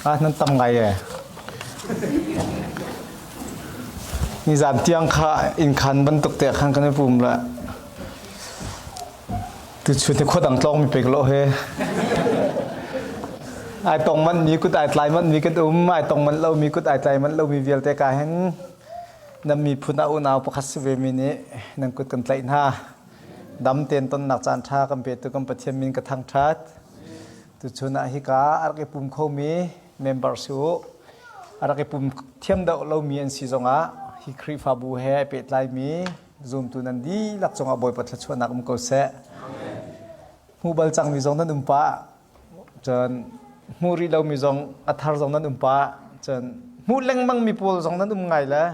Ah, nan tam ngai e. Nizan tiang kha inn khan bantuk te khan kan i pum la. Tu chu te khua dang tlong mi pek lo he. Ai tong man mi kut ai tlai man mi kan um, ai tong man lo mi kut ai tlai man lo mi vialte ka hen nan miphun ah unau pakhat si ve mi nih nan kut kan tlaih hna. Dam tein tonnak caan ṭha kan petu kan Pathian min ka thangṭhat. Tuchun ah hika a rak i pum khomi member si u. A rak i pum thiam deuh lomi an si zongah hi Khrihfabu he ai pehtlaimi zumtu nan dihlak cungah Bawipa thluachuahnak um ko seh. Hmuh bal cangmi zong nan um pah. Cun hmuh rih lomi zong a thar zong nan um pah. Cun hmuh lengmangmi pawl zong nan um ngai le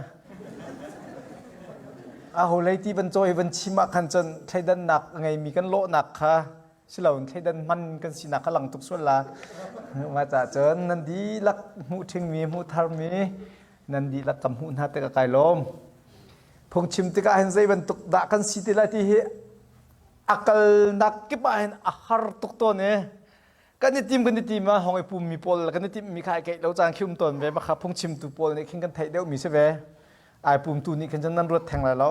aho lei ti van cawi van chim ah khan cun thleidannak a ngeimi kan lawhnak kha siloin thleidan hman kan sinak kha lang tuk sual la. Mah caah cun nan dihlak hmuh ṭhingmi hmuh tharmi nan dihlak ka hmuh hna tikah kai lawm. Phungchim tikah hin zei bantuk dah kan si ti lai ti hi a kalnak kip ah hin a har tuk tawn i kan i tim kan i tim ah hong i pummi pawl kan i timhmi kha ai keih lo caan khi um tawn ve maka phungchimtu pawl nih khin kan theih deuhmi si ve ai pumtu nih khin cun nan ruat theng lai lo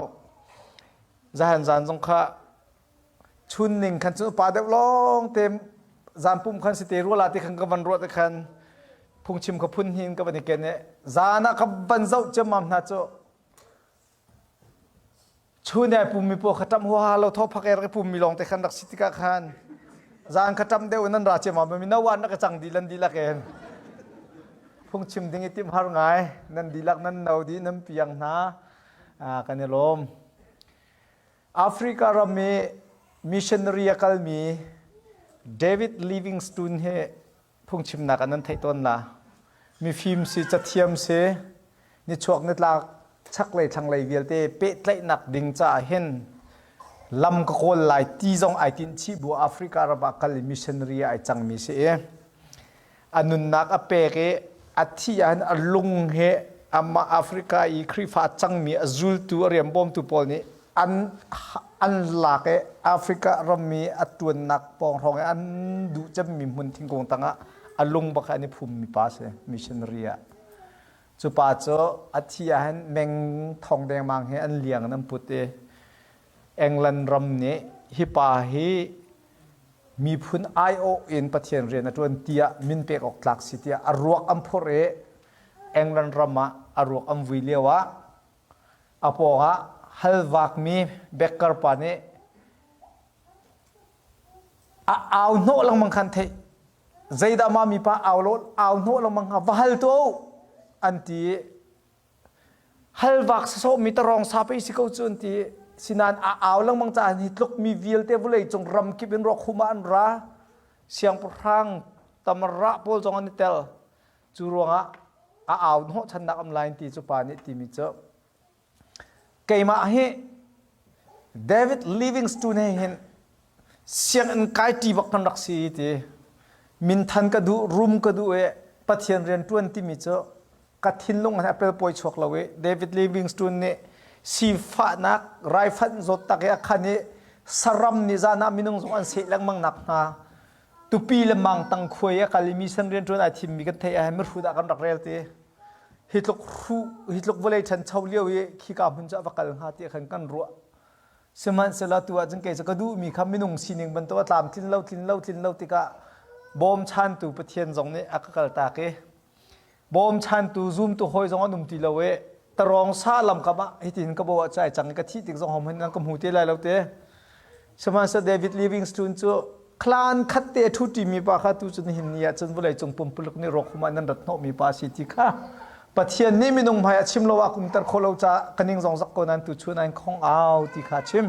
zahan zan zong kha chun ning khan cun upa deuh lawng te zan pum khan si te ruala ti khan ka van ruat khan phungchim kha phun hin ka van i ken i zan ah ka van zoh ciammam hna cu Chun ai pummi pawl kha ṭam huaha lo thaw phak er i pummi lawng te khan rak si tikah khan zan kha ṭam deuh in nan ra ciammam mi no an rak i cang dih lan dihlak in phungchim ding i timh har ngai nan dihlak nan no dih nan piang hna kan i lawm. Africa ram i missionary a kalmi David Livingstone hi phungchimnak ah nan theih tawn la. Mifim si, cathiam si, nichuak nitlak chaklei thlanglei vialte pehtlaihnak ding caah hin lam ka kawl lai ti zong ai tinh chih bu Africa ram ah kal i missionary ai cangmi si i a nunnak a pek i a thih ahhin a lung he amah Africa i Khrihfa a cangmi a zultu a rian bawmtu pawl nih an an lak i Africa rammi a tuannak pawng hrawng i an duh cemmi hmun thingkung tangah a lung bak an i phummi pa si missionary ah cu pa cu a thi ahhin meng thong dengmang he an liang in an put i England ram nih hi pa hi miphun aiawh in Pathian rian a ṭuan tiah min pek awk tlak si tiah a ruak an phurh i England ram ah a ruak an vui lio ah A pawngah halvakmi baker pa nih a au hnawh lengmang khan theih. Zeidah mah mipa au lo au hnawh lengmang kha va hal tuah u an ti i halvak sawsawhmi tarawng sa pei si ko cu an ti i sinain a au lengmang caah hi tluk mi vialte vawlei cung ram kip in ruakhum ah an ra. Siangpahrang tamara pawl zong an i tel. Cu ruangah a au hnawhchannak um lai ti cu pa nih timi cu keimah hi David Livingstone he hin sianginn kai ṭi bak kan rak si ti minthan ka duh rum ka duh i Pathian rian ṭuan timi cu ka thinlung ah pelpawi chuak lo i David Livingstone nih sifahnak raifanh zawttak i a khan i saram nih zan ah minung zong an seh lengmang nak hnga tupi le mangtang khuai a kal i mission rianṭuan ai thimmi kan theih ahhin mihrut ah kan rak rel ti hi tluk hru hi tluk vawlei ṭhancho lio i khika hmun cu a va kal hnga ti khan kan ruah sihmanhsehlaw tu ahcun kei cu ka duhmi kha minung sining bantuk a tlamtlin lo tlin lo tlin lo tikah bawmchantu Pathian zong nih a ka kaltak i Bawmchantu zumtu hawi zong an um ti lo i tarawng sa lamkam ah hitin ka bo ah cai cang i ka thih tik zong hom hin nan ka hmu te lai lo te. Sihmanhsehlaw David Livingstone cu clan khat te a ṭhuṭi mi pa kha tu cu nihin ni ah cun vawlei cung pumpuluk nih rawk hum ah nan rat hnawhmi pa si ti kha Pathian nih minung hmai ah chim lo ah kumter khawh lo caah ka ning zong zak ko nan tu chun an khong au ti kha chim.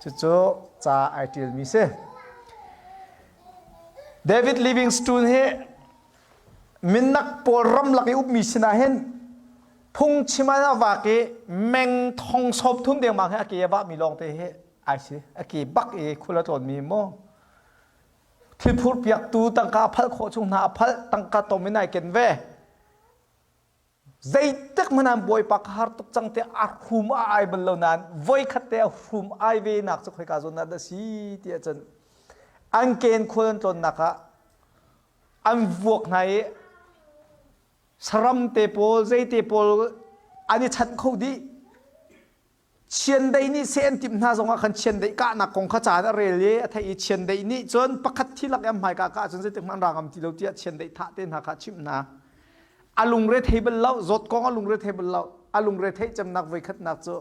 Cucu ca ai ṭialmi si. David Livingstone hi Minnak pawl ramlak i upmi sinah hin phungchim ah a vak i meng thong sawm thum dengmang hi a ke a vahmi lawngte hi ai si. A ke bak i khul a tlawnmi mu. Thilphur piaktu tangka a phalh khawh chung hna a phalh, tangka tom in ai ken ve. Zeitik hmanh ah Bawipa ka har tuk cang tiah a hrum a ai bal lo nain voikhat te a hrum ai ve nak cu khoika zawn ah dah si ti ahcun an ken khual an tlawnnak ah an vuak hna i. Saram te pawl, zei te pawl an i chanh kho dih. Chiandeih nih seh an timh hna zongah khan chiandeih kahnak kong kha caan a rel i a theih i chiandeih nih cun pakhat thi lak i an hmaika kah cun zeitik hmanh an ra ngam ti lo tiah chiandeih thah te hna kha a chimh hna. A lungre thei bal lo, zawt kong a lungre thei bal lo. A lungre theih cemnak voikhatnak cu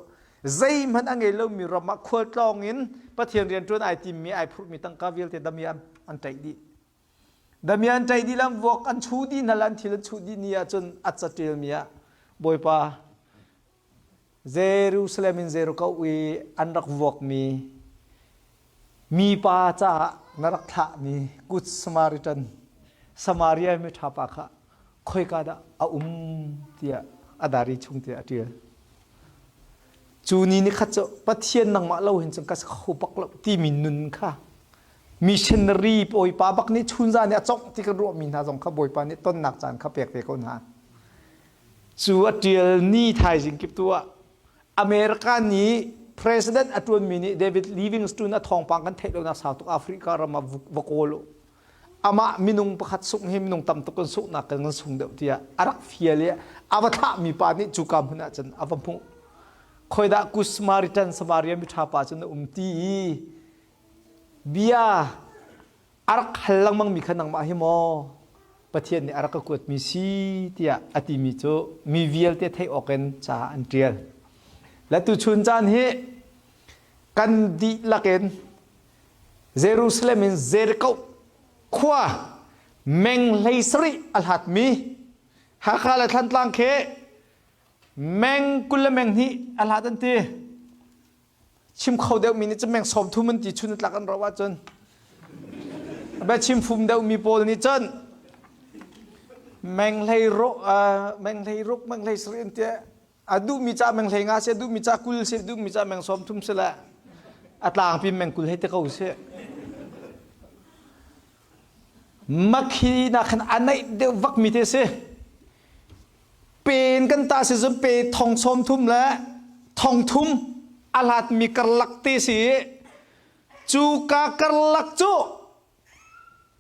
zeihmanh a ngei lomi ram ah khualtlawng in Pathian rianṭuan ai timmi ai phurhmi tangka vialte damiah an ṭaih dih. Damiah an ṭaih dih le an vuak an chuh dih hna le an thil an chuh dih ni ahcun a caṭialmi ah Bawipa Jerusalem in Jericho i an rak vuakmi mipa caah na rak thlahmi Good Samaritan Samaria miṭha pa kha khoika dah a um tiah a dari chung tiah a ṭial. Cu ni ni khat cu Pathian nangmah lo hin cun ka si kho bak lo timi nun kha missionary bawipa bak nih chunzan nih a congh ti kan ruahmi hna zong kha Bawipa nih tonnak caan kha pek ve ko hna. Cu a ṭial ni thaizing kip tu ah America nih president a ṭuanmi nih David Livingstone a thawngpang kan theih lonak sau tuk Africa ram ah va kawl u. Amah minung pakhat sungh hi minung tam tuk kan sunghnak kan kan sung deuh tiah a rak fial i a va thlahmi pa nih cuka hmun ah cun a va hmuh. Khoidah Good Samaritan Samaria miṭha pa cu na um ti i bia a rak hal lengmangmi kha nangmah hi maw Pathian nih a rak ka kuatmi si tiah a timi cu mi vialte theih awk in ca an ṭial. Le tuchun caan hi kan dihlak in Jerusalem in Jericho khua meng 17 a hlatmi Hakha le Thantlang khi meng 20 le meng hnih a hlat an ti. Chim kho deuhmi nih cun meng 30 an ti chun tlak an ro ahcun bia chim fum deuhmi pawl nih cun meng hlei ro meng hlei ruk meng hlei sarih an ti a duhmi ca meng hlei nga si a duhmi ca 20 si a duhmi ca meng 30 si le a tlangpi meng 20 hei te ko si makhi nak khan a naih deuh vakmi te si Pen kan tah si cun pe thong 30 le thong thum a hlatmi karlak te si i cu ka karlak cu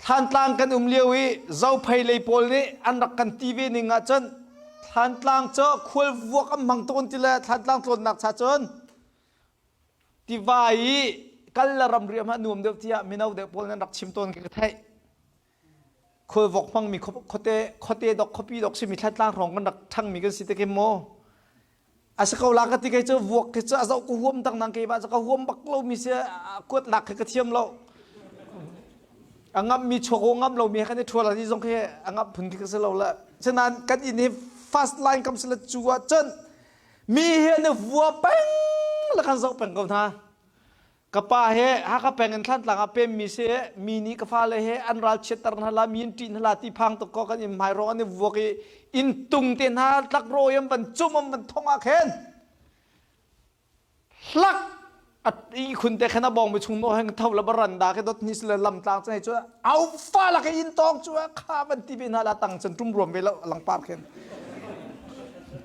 Thlantlang kan um lio i Zophei lei pawl nih an rak kan ti ve ning ahcun Thlantlang cu khual vuak an hmang tawn ti le Thlantlang tlawnnak cha cun tiva i kal le ramri ah nuam deuh tiah mino deuh pawl nan rak chim tawn ka theih. Khualvok hmangmi khuate khuate dok khuapi dok simi thlatlang hrawng kan rak ṭhangmi kan si te khi maw a si ko la ka ti kei cu vuak khi cu a zoh ka huam tak nang keimah cu ka huam bak lomi si kuat lak khi ka thiam lo a ngammi chuak o ngam lomi kan i ṭhual ani zong khi a ngamh phun khi ka si lo la sinain kan inn hi fast line kam si la cu ah cun mi hi an i vua peng la kan zoh peng ko hna Ka pa he Hakha peng in Thlantlang ah pemmi si mi nih ka fale he an ral chiatter hna la mi in ṭih hna la ti phang tuk ko kan in hmai rawng an i vuak i inn tung te hna tlak rawi an van cum an van thong ah khin hlak a i khun te khan a bong mi chung no heng tho la baran da ke dot ni le lam tlang chai chu au fa la ke in tong chu kha van ti ve hna la tang chan tum ruam ve lo langpar khin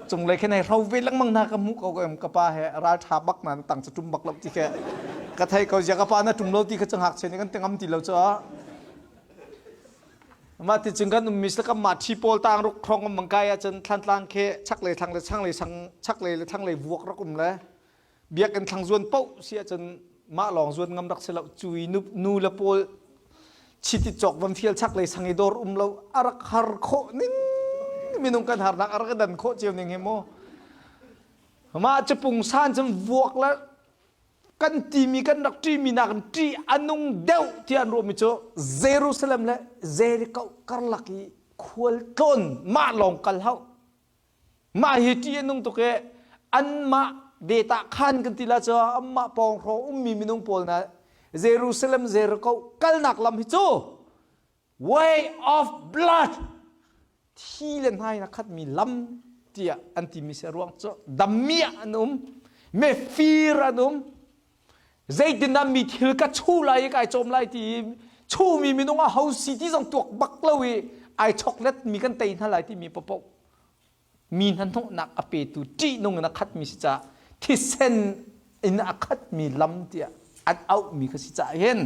Cunglei khin hei hro ve lengmang hna ka hmuh ko ka pa he ral ṭha bak na tang cu ṭum bak lo ti khi ka thei ko zia ka pa na ṭum lo ti kha cu ngakchia nih kan ti ngam ti lo cu mah ti cun kan ummi sila kan mah ṭhi pawl tang ruk hrong um mang kai ahcun thlantlang khi chaklei thlang le changlei sang chaklei le thlanglei vuak rak um le biakinn thlang zuan paoh si ahcun mah lawng zuan ngam rak si lo cu i nu le pawl chiti cawk van fial chak lei sang i dawr um lo a rak har khawh ning minung kan harnak a rak dan khawh cio ning hi mu mah cu pungsan cun vuak le kan timi kan rak ṭimi nak in ṭih a nung deuh tiah an ruahmi cu Jerusalem le Jericho karlak i khual tlawn mah lawng kal hau Mah hi ṭih a nung tuk i anmah data khan kan ti la cu anmah pawng hrawng ummi minung pawl hna Jerusalem Jericho kalnak lam hi cu way of blood thi le hnai in a khatmi lam tiah an timi si a ruang cu dammiah an um mefir an um zeitindah mi thil ka chuh lai i kai cawm lai ti i chuhmi minung a ho si ti zong tuak bak lo i ai choklet mi kan tei hna lai timi paohpaoh mi hnahnawhnak a petu ṭihnung in a khatmi si caah thisen in a khatmi lam tiah an auhmi kha si caah hin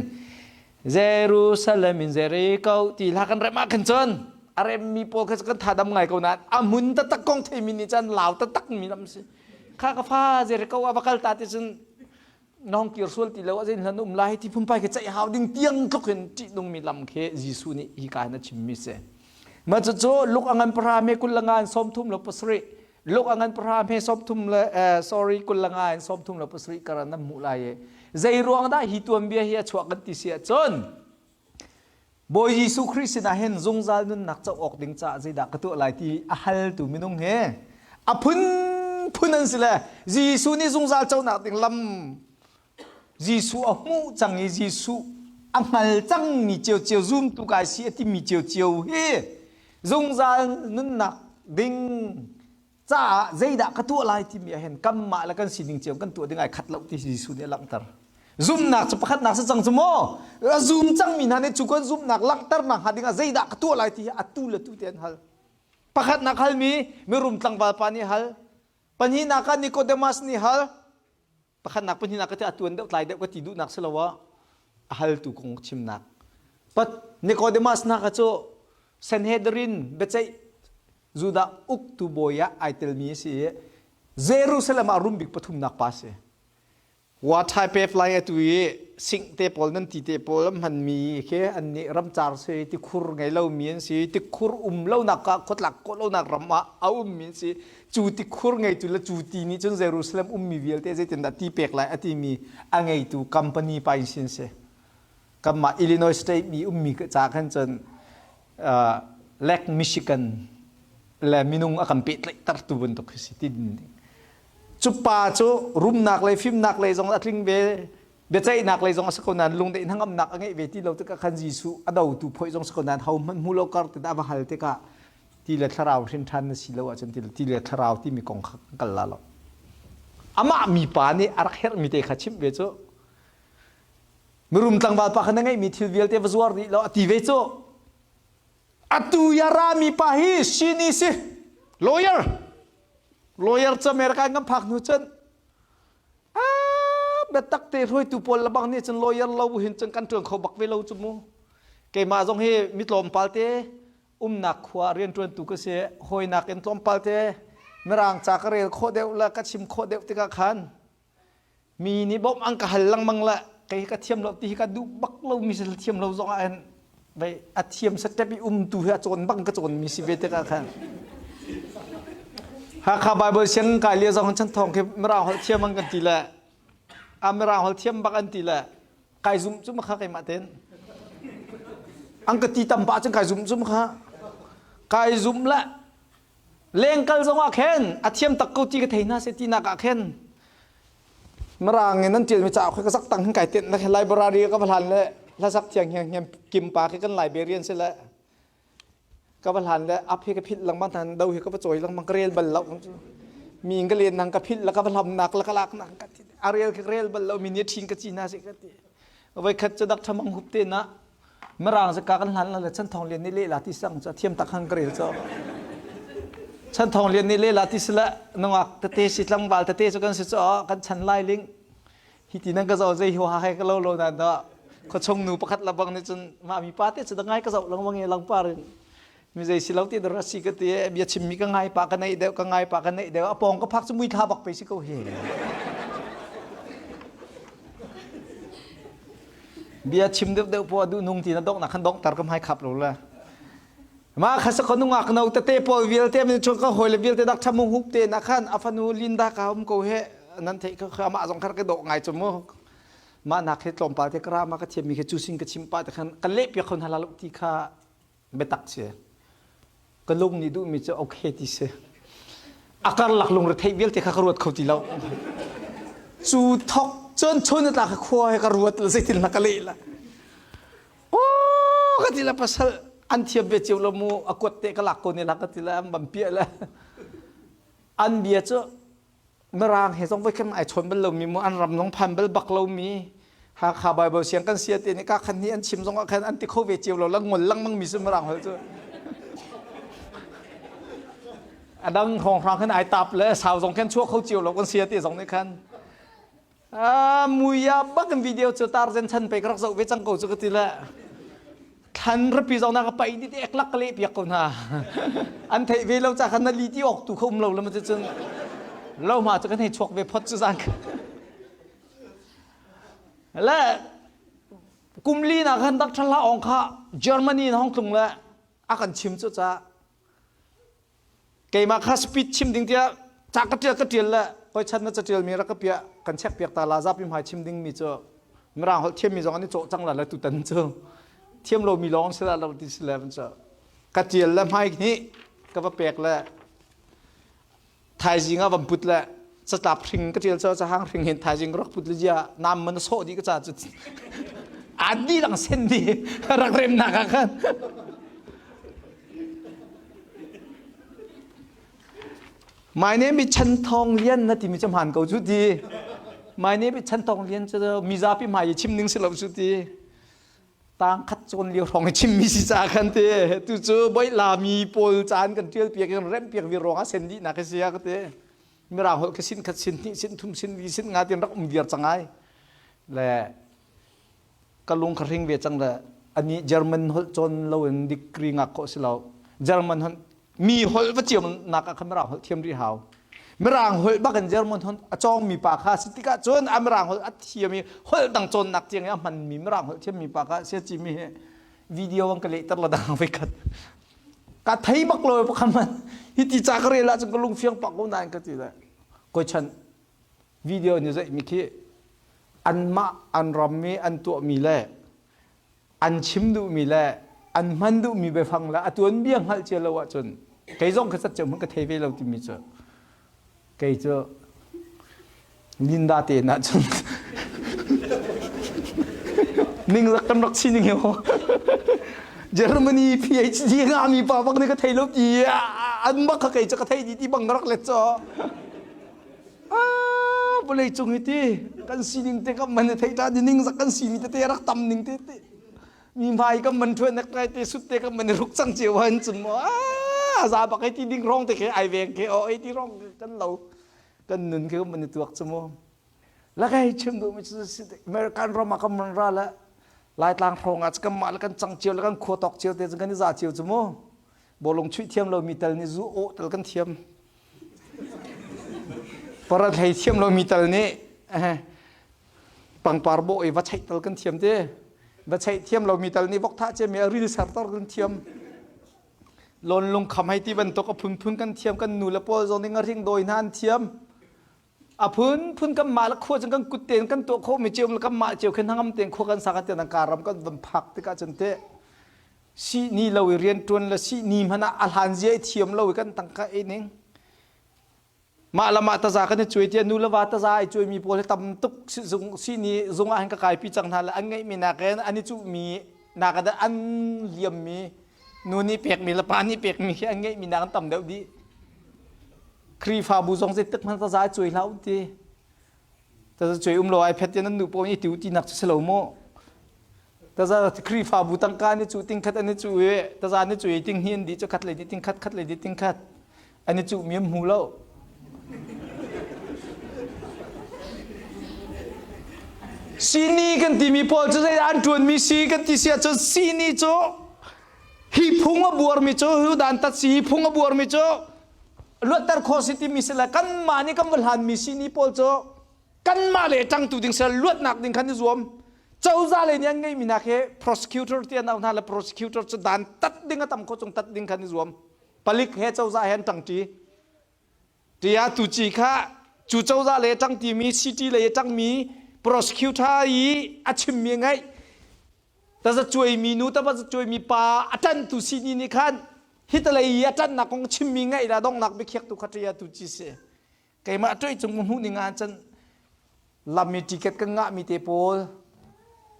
Jerusalem in Jericho ti hla kan rem ah khan cun. A remmi pawl kha kan thadam ngai ko nain a hmun taktak kong theimi nih cun lau taktak mi lam si. Kha ka fa Jericho a va kal ta ti cun nong kir sual ti lo a zein hlan um lai ti phunpai khi ceih hau ding tiang tluk in ṭih nungmi lam khi Jesuh nih hi ka hin a chimmi si. Mah cucu Luke a ngan pahra me kul le nga in 37 Luke a ngan pahra me 30 le sorry 25 in 37 karan nan hmuh lai i zei ruang dah hi tuanbia hi a chuah kan ti si ahcun Bawi Jesuh Khrih sinah hin zungzal nunnak co awk ding caah zeidah ka tuah lai ti a haltu minung he a phunphun an si le Jesuh nih zungzal conak ding lam Jesuh a hmuh cang i Jesuh a hngal cangmi ciocio zumtu kai si a timi ciocio hi zungzal nunnak ding caah zeidah ka tuah lai timi ah hin kanmah le kan sining cio kan tuah ding ai khat lo ti Jesuh nih a langhter. Zumhnak cu pakhatnak si cang cu maw? A zum cangmi hna nih cu kan zumhnak langhternak hnga dingah zeidah ka tuah lai ti hi atu le tu te an hal. Pakhatnak halmi mirum tlangval pa nih hal. Pahnihnak ah Nicodemus nih hal. Pakhatnak pahnihnak ka ti a tuan deuh tlai deuh ka ti duhnak si lo ah a haltu kong chimnak. Pat Nicodemus hna kha cu Sanhedrin biaceih Judah uktu bawi ah ai telmi a si i Jerusalem ah rum bik pathumnak pa a si. Wathai pep lai atu i sing te pawl nan ti te pawl an hmanmi khi an nih ramcar si tikhur ngei lomi an si tikhur um lonak ah khuatlak khawh lonak ram ah a ummi an si cu tikhur ngeitu le cu ti nih cun Jerusalem ummi vialte zeitindah ti pek lai a timi a ngeitu company pa in sin si kanmah Illinois state mi ummi ca khan cun Lake Michigan le minung a kan pehtlaihtertu bantuk khi si ti cu pa cu rumnak lei fimnak lei zong a tling ve biaceihnak lei zong a si ko nain lungdeih hnangamnak a ngeih ve ti lo tikah khan Jesuh a dotu phoih zong si ko nain hohmanh hmu lo kar ti a va hal tikah ti le thlarau hrin ṭhan na si lo ahcun ti le thlarau timi kong kha kan kal la lo amah mipa nih a rak herhmi te kha chimh ve cu mirum tlangval pa kha na ngeihmi thil vialte va zuar dih lo a ti ve cu atu ya rami pa hi sini si lawyer lawyer cu America in kan phak hnu cun biatak te hruaitu pawl lebang nih cun lawyer lo hin cun kan ṭuan kho bak ve lo cu mu keimah zong hi mi tlawmpal te umnak khua rianṭuantu ka si hawinak in tlawmpal te mirang ca ka rel khawh deuh le ka chim khawh deuh tikah khan mi nih bawmh an ka hal lengmang le kei ka thiam lo ti hi ka duh bak lo mi si thiam lo zong ah hin vei a thiam step i um tu hi a cawn bang ka cawn mi si ve tikah khan Hakha Bible siang kai lia zong chan thong khi mirang holh thiam an kan ti le a mirang holh thiam bak an ti le kai zum cu makha keimah ten an ka ti tam pah cun kai zum cu makha kai zum le lengkal zong ah khen a thiam tak ko ti ka thei hna se ti nak ah khen Mirang in an ṭialmi cauk hi ka sak tang hin kai tenh na library ka va hlan le hlasak thiang hiang hiam kim pa khi kan librarian si le ka va hlan le ap hi ka philh lengmang than do hi ka va cawi lengmang ka rel bal lo mi in ka len nang ka philh la ka va hlam nak la ka lak nak ka ti a rel ka rel bal lo mi nih ṭhin ka ci na si ka ti voi khat cu dak thamang hup te na Mirang zaka kan hlan le chan thong lian nih lehla ti sang cu thiam tak hang ka rel cho. Chan thong lian nih lehla ti sila nungak tete si tlangval tete cu kan si cho kan chan lai ling hi ti nan ka zo zei ho ha he ka lo lo nan da khuachung nu pakhat labang nih cun mah mi pa te cu da ngai ka zo lengmang i langpar in mi zei si lo ti da si ka ti bia chim mi ka ngai pa ka nei deuh ka ngai pa ka nei deuh a pong ka phak cu mui thla bak pe si ko hi Bia chim deuhdeuh poah duh nung ti na donghnak khan donghter ka hmai khap lo le. Ma kha sa konu ngak no tete pawl vialte min chung ka hoi le vialte dak thamu hup te na khan a fanu Linda ka um ko he nan thei ka ama zong khar ka dawh ngai chu mu ma nak he tlawmpal te kra ma ka thiam mi kha chu sin ka chim pa te khan ka leh piak khon hala lo ti kha biatak si ka lung nih duhmi cu okay ti si a karlak lungre theih vialte kha ka ruat kho ti lo cu thok cun chun tla ka khua he ka ruat la zeitin la ka leh la oh ka ti la pasal an thiam ve cio lo mu a kuat te ka lak ko ne la ka ti la an bam pia la an bia cu Mirang he zong voikhat ai chawn bal lomi mu an ram zong phan bal bak lomi Hakha Bible siang kan sia te nih ka khan hi an chim zong ah khan an ti kho ve cio lo la ngol lengmang mi cu Mirang holh cu a dang hrawnghrang khan ai tap le sau zong khan chuak kho cio lo kan sia te zong nih khan a muia bak in video cu tar zen chan pe ka rak zoh ve cang ko cu ka ti le. Thlan rapi zong na ka pai di te eklak ka leh piak ko hna. An theih ve lo ca khan na li ti awk tu kha um lo le cun lo ma cu kan hei chuak ve phot cu zan. Le kum li na khan dak thala ong kha Germany na hong tlung le a kan chim cu ca Keimah kha speech chim ding tiah ca ka ṭial ka ṭial le koi chan na caṭial mi rak ka piah kan check piak ta la zapi hmai chim ding mi cu mirang holh thiam mi zong an i cawh cang la le tutan cu thiam lo mi lawng si la lo ti si le cu ka ṭial le hmai hnih ka va pek le thaizing ah van put le catlap hring ka ṭial cu cahang hring hin thaizing ka rak put le zia nam man sawh dih ka ca cu an dih lang sen dih rak remnak ah khan My name is Chan Thong Lian na timi cu hmaan ko cu ti. My name is Chan Thong Lian cu mizapi hmai i chim ning si lo cu ti. Tang khat cawn lio hrawng i chimmi si ca khan ti. Tu cu boih lami pawl caan kan ṭial piak in remh piak vi ruang ah sen dih nak si a ka ti. Mirang holh ka sin khat sin hnih sin thum sin li sin nga tin rak um viar cang ai. Le ka lung ka hring ve cang le ani German holh cawn lo in degree ngak khawh si lo. German holh mi holh va ciam nak ah khan Mirang holh thiam rih hau. Mirang holh bak in German holh a cawng mi pa kha si tikah cun a Mirang holh a thiam i holh dang cawnnak tiang i a hman mi Mirang holh thiam mi pa kha sia ci mi he video an ka lehter la dang voi khat ka thei bak lo pakhat man hi ti ca ka rel ahcun ka lung fiang pak ko nain ka ti le koi chan video ni zeih mi khi anmah an ram i an tuahmi le an chim duhmi le an hman duhmi biafang le a tuanbia hngalh cia lo ahcun kei zong ka cat hmanh ka thei ve lo timi cu kei cu Linda te na cun ningzak kan rak si ning hi Germany PhD ngami pa bak nih ka thei lo ti an bak kha kei cu ka thei di ti bang ka rak let cho Ah, vawlei cung hi ti kan sining te kan man thei ta ning zak kan simi tete rak tam ning te te mi hmai kan man thuan nak ngai te sut te kan man ruk cang cio han cun mo ah za bak ai ti ding rong te ke ai veng ke o ai ti rong kan lo kan nun ke man tuak chu mo lakai chim du mi chu American ram ah kan man ra la Laitlang hrawng ah kan mah le kan cang cio le kan khua tok cio te kan i za cio chu mo bolong chuih thiam lo mi tal ni zu o tal kan thiam Parat hlei thiam lomi tal nih pangpar bawh i va cheih tal kan thiam te. Va cheih thiam lomi tal nih vok thah ciami a ril serter kan thiam. Lawn lung kham hei ti bantuk a phunphun kan thiam kan nu le pawl zong nih ngahring dawi hna an thiam. A phunphun kan mah le khua cun kan kut tein kan tuah khawhmi cio le kan mah cio khin hangam tein khua kan sak tiang karam kan van phak tikah cun teh sihni lo i rianṭuan le sihni hmanh ah a hlan zia i thiam lo i kan tangka ei ning mah le mah taza kan i cuai tiah nu le va taza ai cuaimi pawl hi tam tuk sihni zung ah hin ka kaipi cang hna le an ngeihmi nakin an i cuhmi nakin an liammi nu nih pekmi le pa nih pekmi khi an ngeihmi nakin tam deuh dih Khrihfabu zong zeitik hmanh taza ai cuai hlah u ti taza cuai um lo ai phet in an nu pawl nih ti u ti nak cu si lo mu Taza Khrihfabu tangka an i cuh tingkhat an i cuh i taza an i cuh i tinghnih an dih cu khat lei dih tingkhat khat lei dih tingkhat an i cuhmi an hmu lo. Sini kan timi pawl cu zeidah an ṭuanmi si kan ti si ahcun sini cu hi phung a buarmi cu hi dantat si hi phung a buarmi cu luatter khawh si timi si le kanmah nih kan va hlanmi sini pawl cu kanmah le ṭangtu ding sal luatnak ding khan i zuam cozah lei nih an ngeihmi nak hi prosecutor ti an auh hna le prosecutor cu dan tat ding a tam kho cung tat ding khan i zuam palik he cozah he an ṭangṭi tia tuci kha cu cozah le ṭangṭi mi city lei a ṭangmi prosecutor i a chimmi ngaih taza cuaimi nu taza cuaimi pa a ṭantu sini nih khan hitalei i a ṭannak kong chimmi ngaih la donghnak biakhiaktu kha ṭia tuci si Keimah ṭuih cung hmuh ning ah cun lam i ticket kan ngahmi te pawl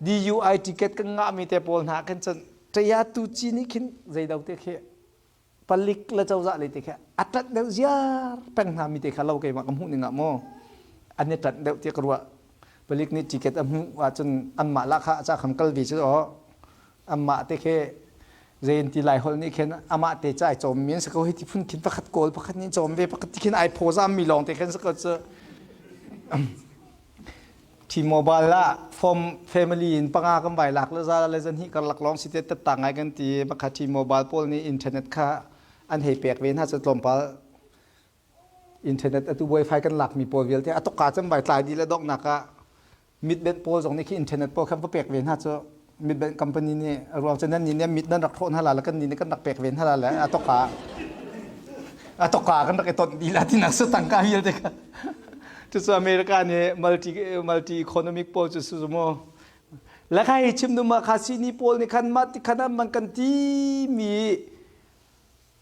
DUI ticket kan ngahmi te pawl hna khin cun ṭaya tu ci nih khin zeido te khi palik le cozah lei te khi a ṭanh deuh ziar peng hna mi te kha lo keimah ka hmuh ning ah maw an i ṭanh deuh tiah ka ruah palik nih ticket a hmuh ahcun anmah lah kha ca kham kal ve cu aw Amah te khi zein ti lai holh nih khin amah te cu ai cawm mi an si ko hi ti phun khin pakhat kawl pakhat nih cawm ve pakhat ti khin ai phawzam mi lawng te khin si ko cu. T-Mobile ah form family in panga kan vai lak le za le zan hi karlak lawng si te tatta ngai kan ti bakha T-Mobile pawl nih internet kha an hei pek ve hna cu tlawmpal internet atu wifi kan lak mi pawl vialte a tokka cem vai tlai dih le donghnak ah mitbenh pawl zong nih khi internet pawl khan va pek ve hna cu mitbenh company nih ruang cu nan nih nih mit nan rak hrawh hna la le kan nih nih kan rak pek ve hna la le a tokka a tokka kan rak i tonh dih la tinak su tangka vialte kha cucu America nih multi multi economic pawl cu su mu le kha hi chim dum kha sini pawl nih khan mah ti khan man kan ti mi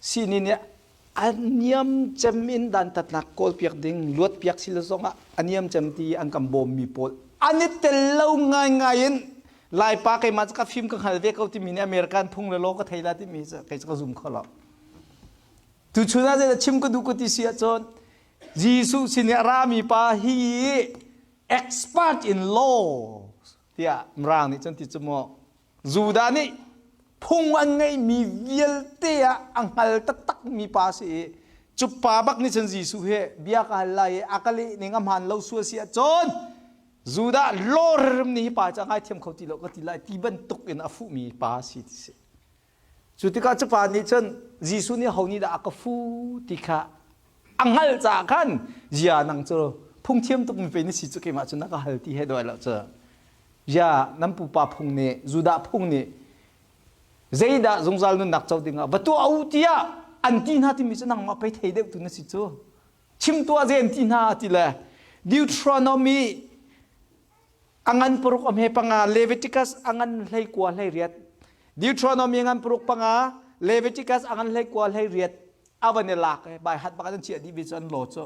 Sihni nih a niam cem in dantatnak kawlpiak ding luatpiak si lo zongah a niam cem ti an kan bawmmi pawl an i tel lo ngaingai in Laipa keimah cu ka fim ka hngal ve ko timi nih American phung le law ka thei la timi cu kei cu ka zum kho lo. Tuchun ah zeidah chim ka duh ka ti si ahcun Jesuh sin i a rami pa hi expert in law tiah Mirang nih cun ti cu maw Judah nih phung an ngeihmi vialte ah a hngal taktakmi pa a si i cu pa bak nih cun Jesuh he bia ka hal lai i a ka leh ning a hmaan lo sual si ahcun Judah lawrim nih hi pa cu a ngaithiam kho ti lo ka ti lai ti bantuk in a fuhmi pa a si ti si. Cu tikah cu pa nih cun Jesuh nih ho nih dah a ka fu ti kha a hngalh caah khan zia nang cu phungthiam tuk mi pe na si cu keimah cu na ka hal ti he doi lo cu Ya nan pupa phung nih Judah phung nih zeidah zungzal nunnak co dingah va tuah u tiah an ti hna timi cu nangmah pei thei deuh tu na si cu chim tuah ze an ti hna ti le Deuteronomy angan paruk a hme panga Leviticus angan hlei kua hlei riat Deuteronomy angan paruk panga Leviticus angan hlei kua hlei riat avan i lak e bai hat bak an chiah dih bi cu an law cu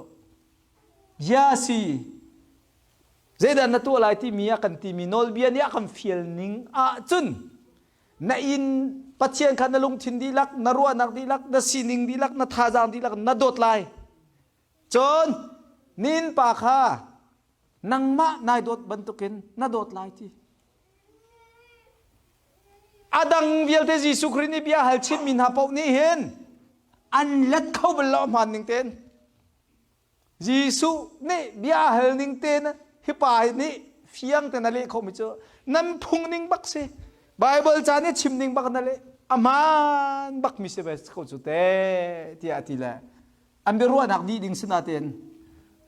ya si Zeidah na tuah lai timi a kan timi nawlbia nih a kan fial ning ahcun na inn Pathian kha na lungthin dihlak, na ruahnak dihlak, na sining dihlak, na thazaang dihlak na dawt lai. Cun nin pa kha nangmah nai dawt bantukin na dawt lai ti. A dang vialte Jesuh Khrih nih bia hal chinmi hna paoh nih hin an let kho bal lo hmaan ning tein. Jesuh nih bia hal ning te na hi pa nih fiang te na leh khomi cu nan phung ning bak si Bible ca nih chim ning bak na leh aman bak mi si ve ko cu te tiah a ti le an biaruahnak dih ding sinatein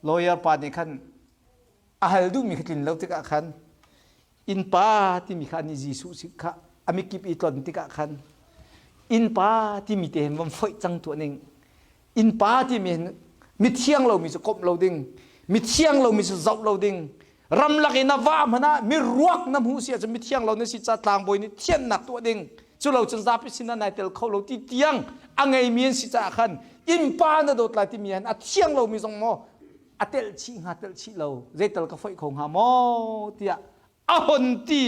lawyer pa nih khan a hal duhmi kha tlin lo tikah khan innpa timi kha nih Jesuh si kha a mikip i tlon tikah khan innpa timi te hin von foih cang tuah ning innpa timi hin mithiang lomi cu komh lo ding mithiang lomi cu zoh lo ding ramlak i na va hmanh ah mi ruak na hmuh si ahcun mithiang lo na si ca tlangbawi nih thiannak tuah ding cu lo cun zapi sin ah nai tel kho lo ti tiang a ngeimi an si caah khan innpa na dawt lai timi han a thiang lomi zong maw a telh chih hnga telh chih lo zeital ka foih kho hnga maw tiah a hon ti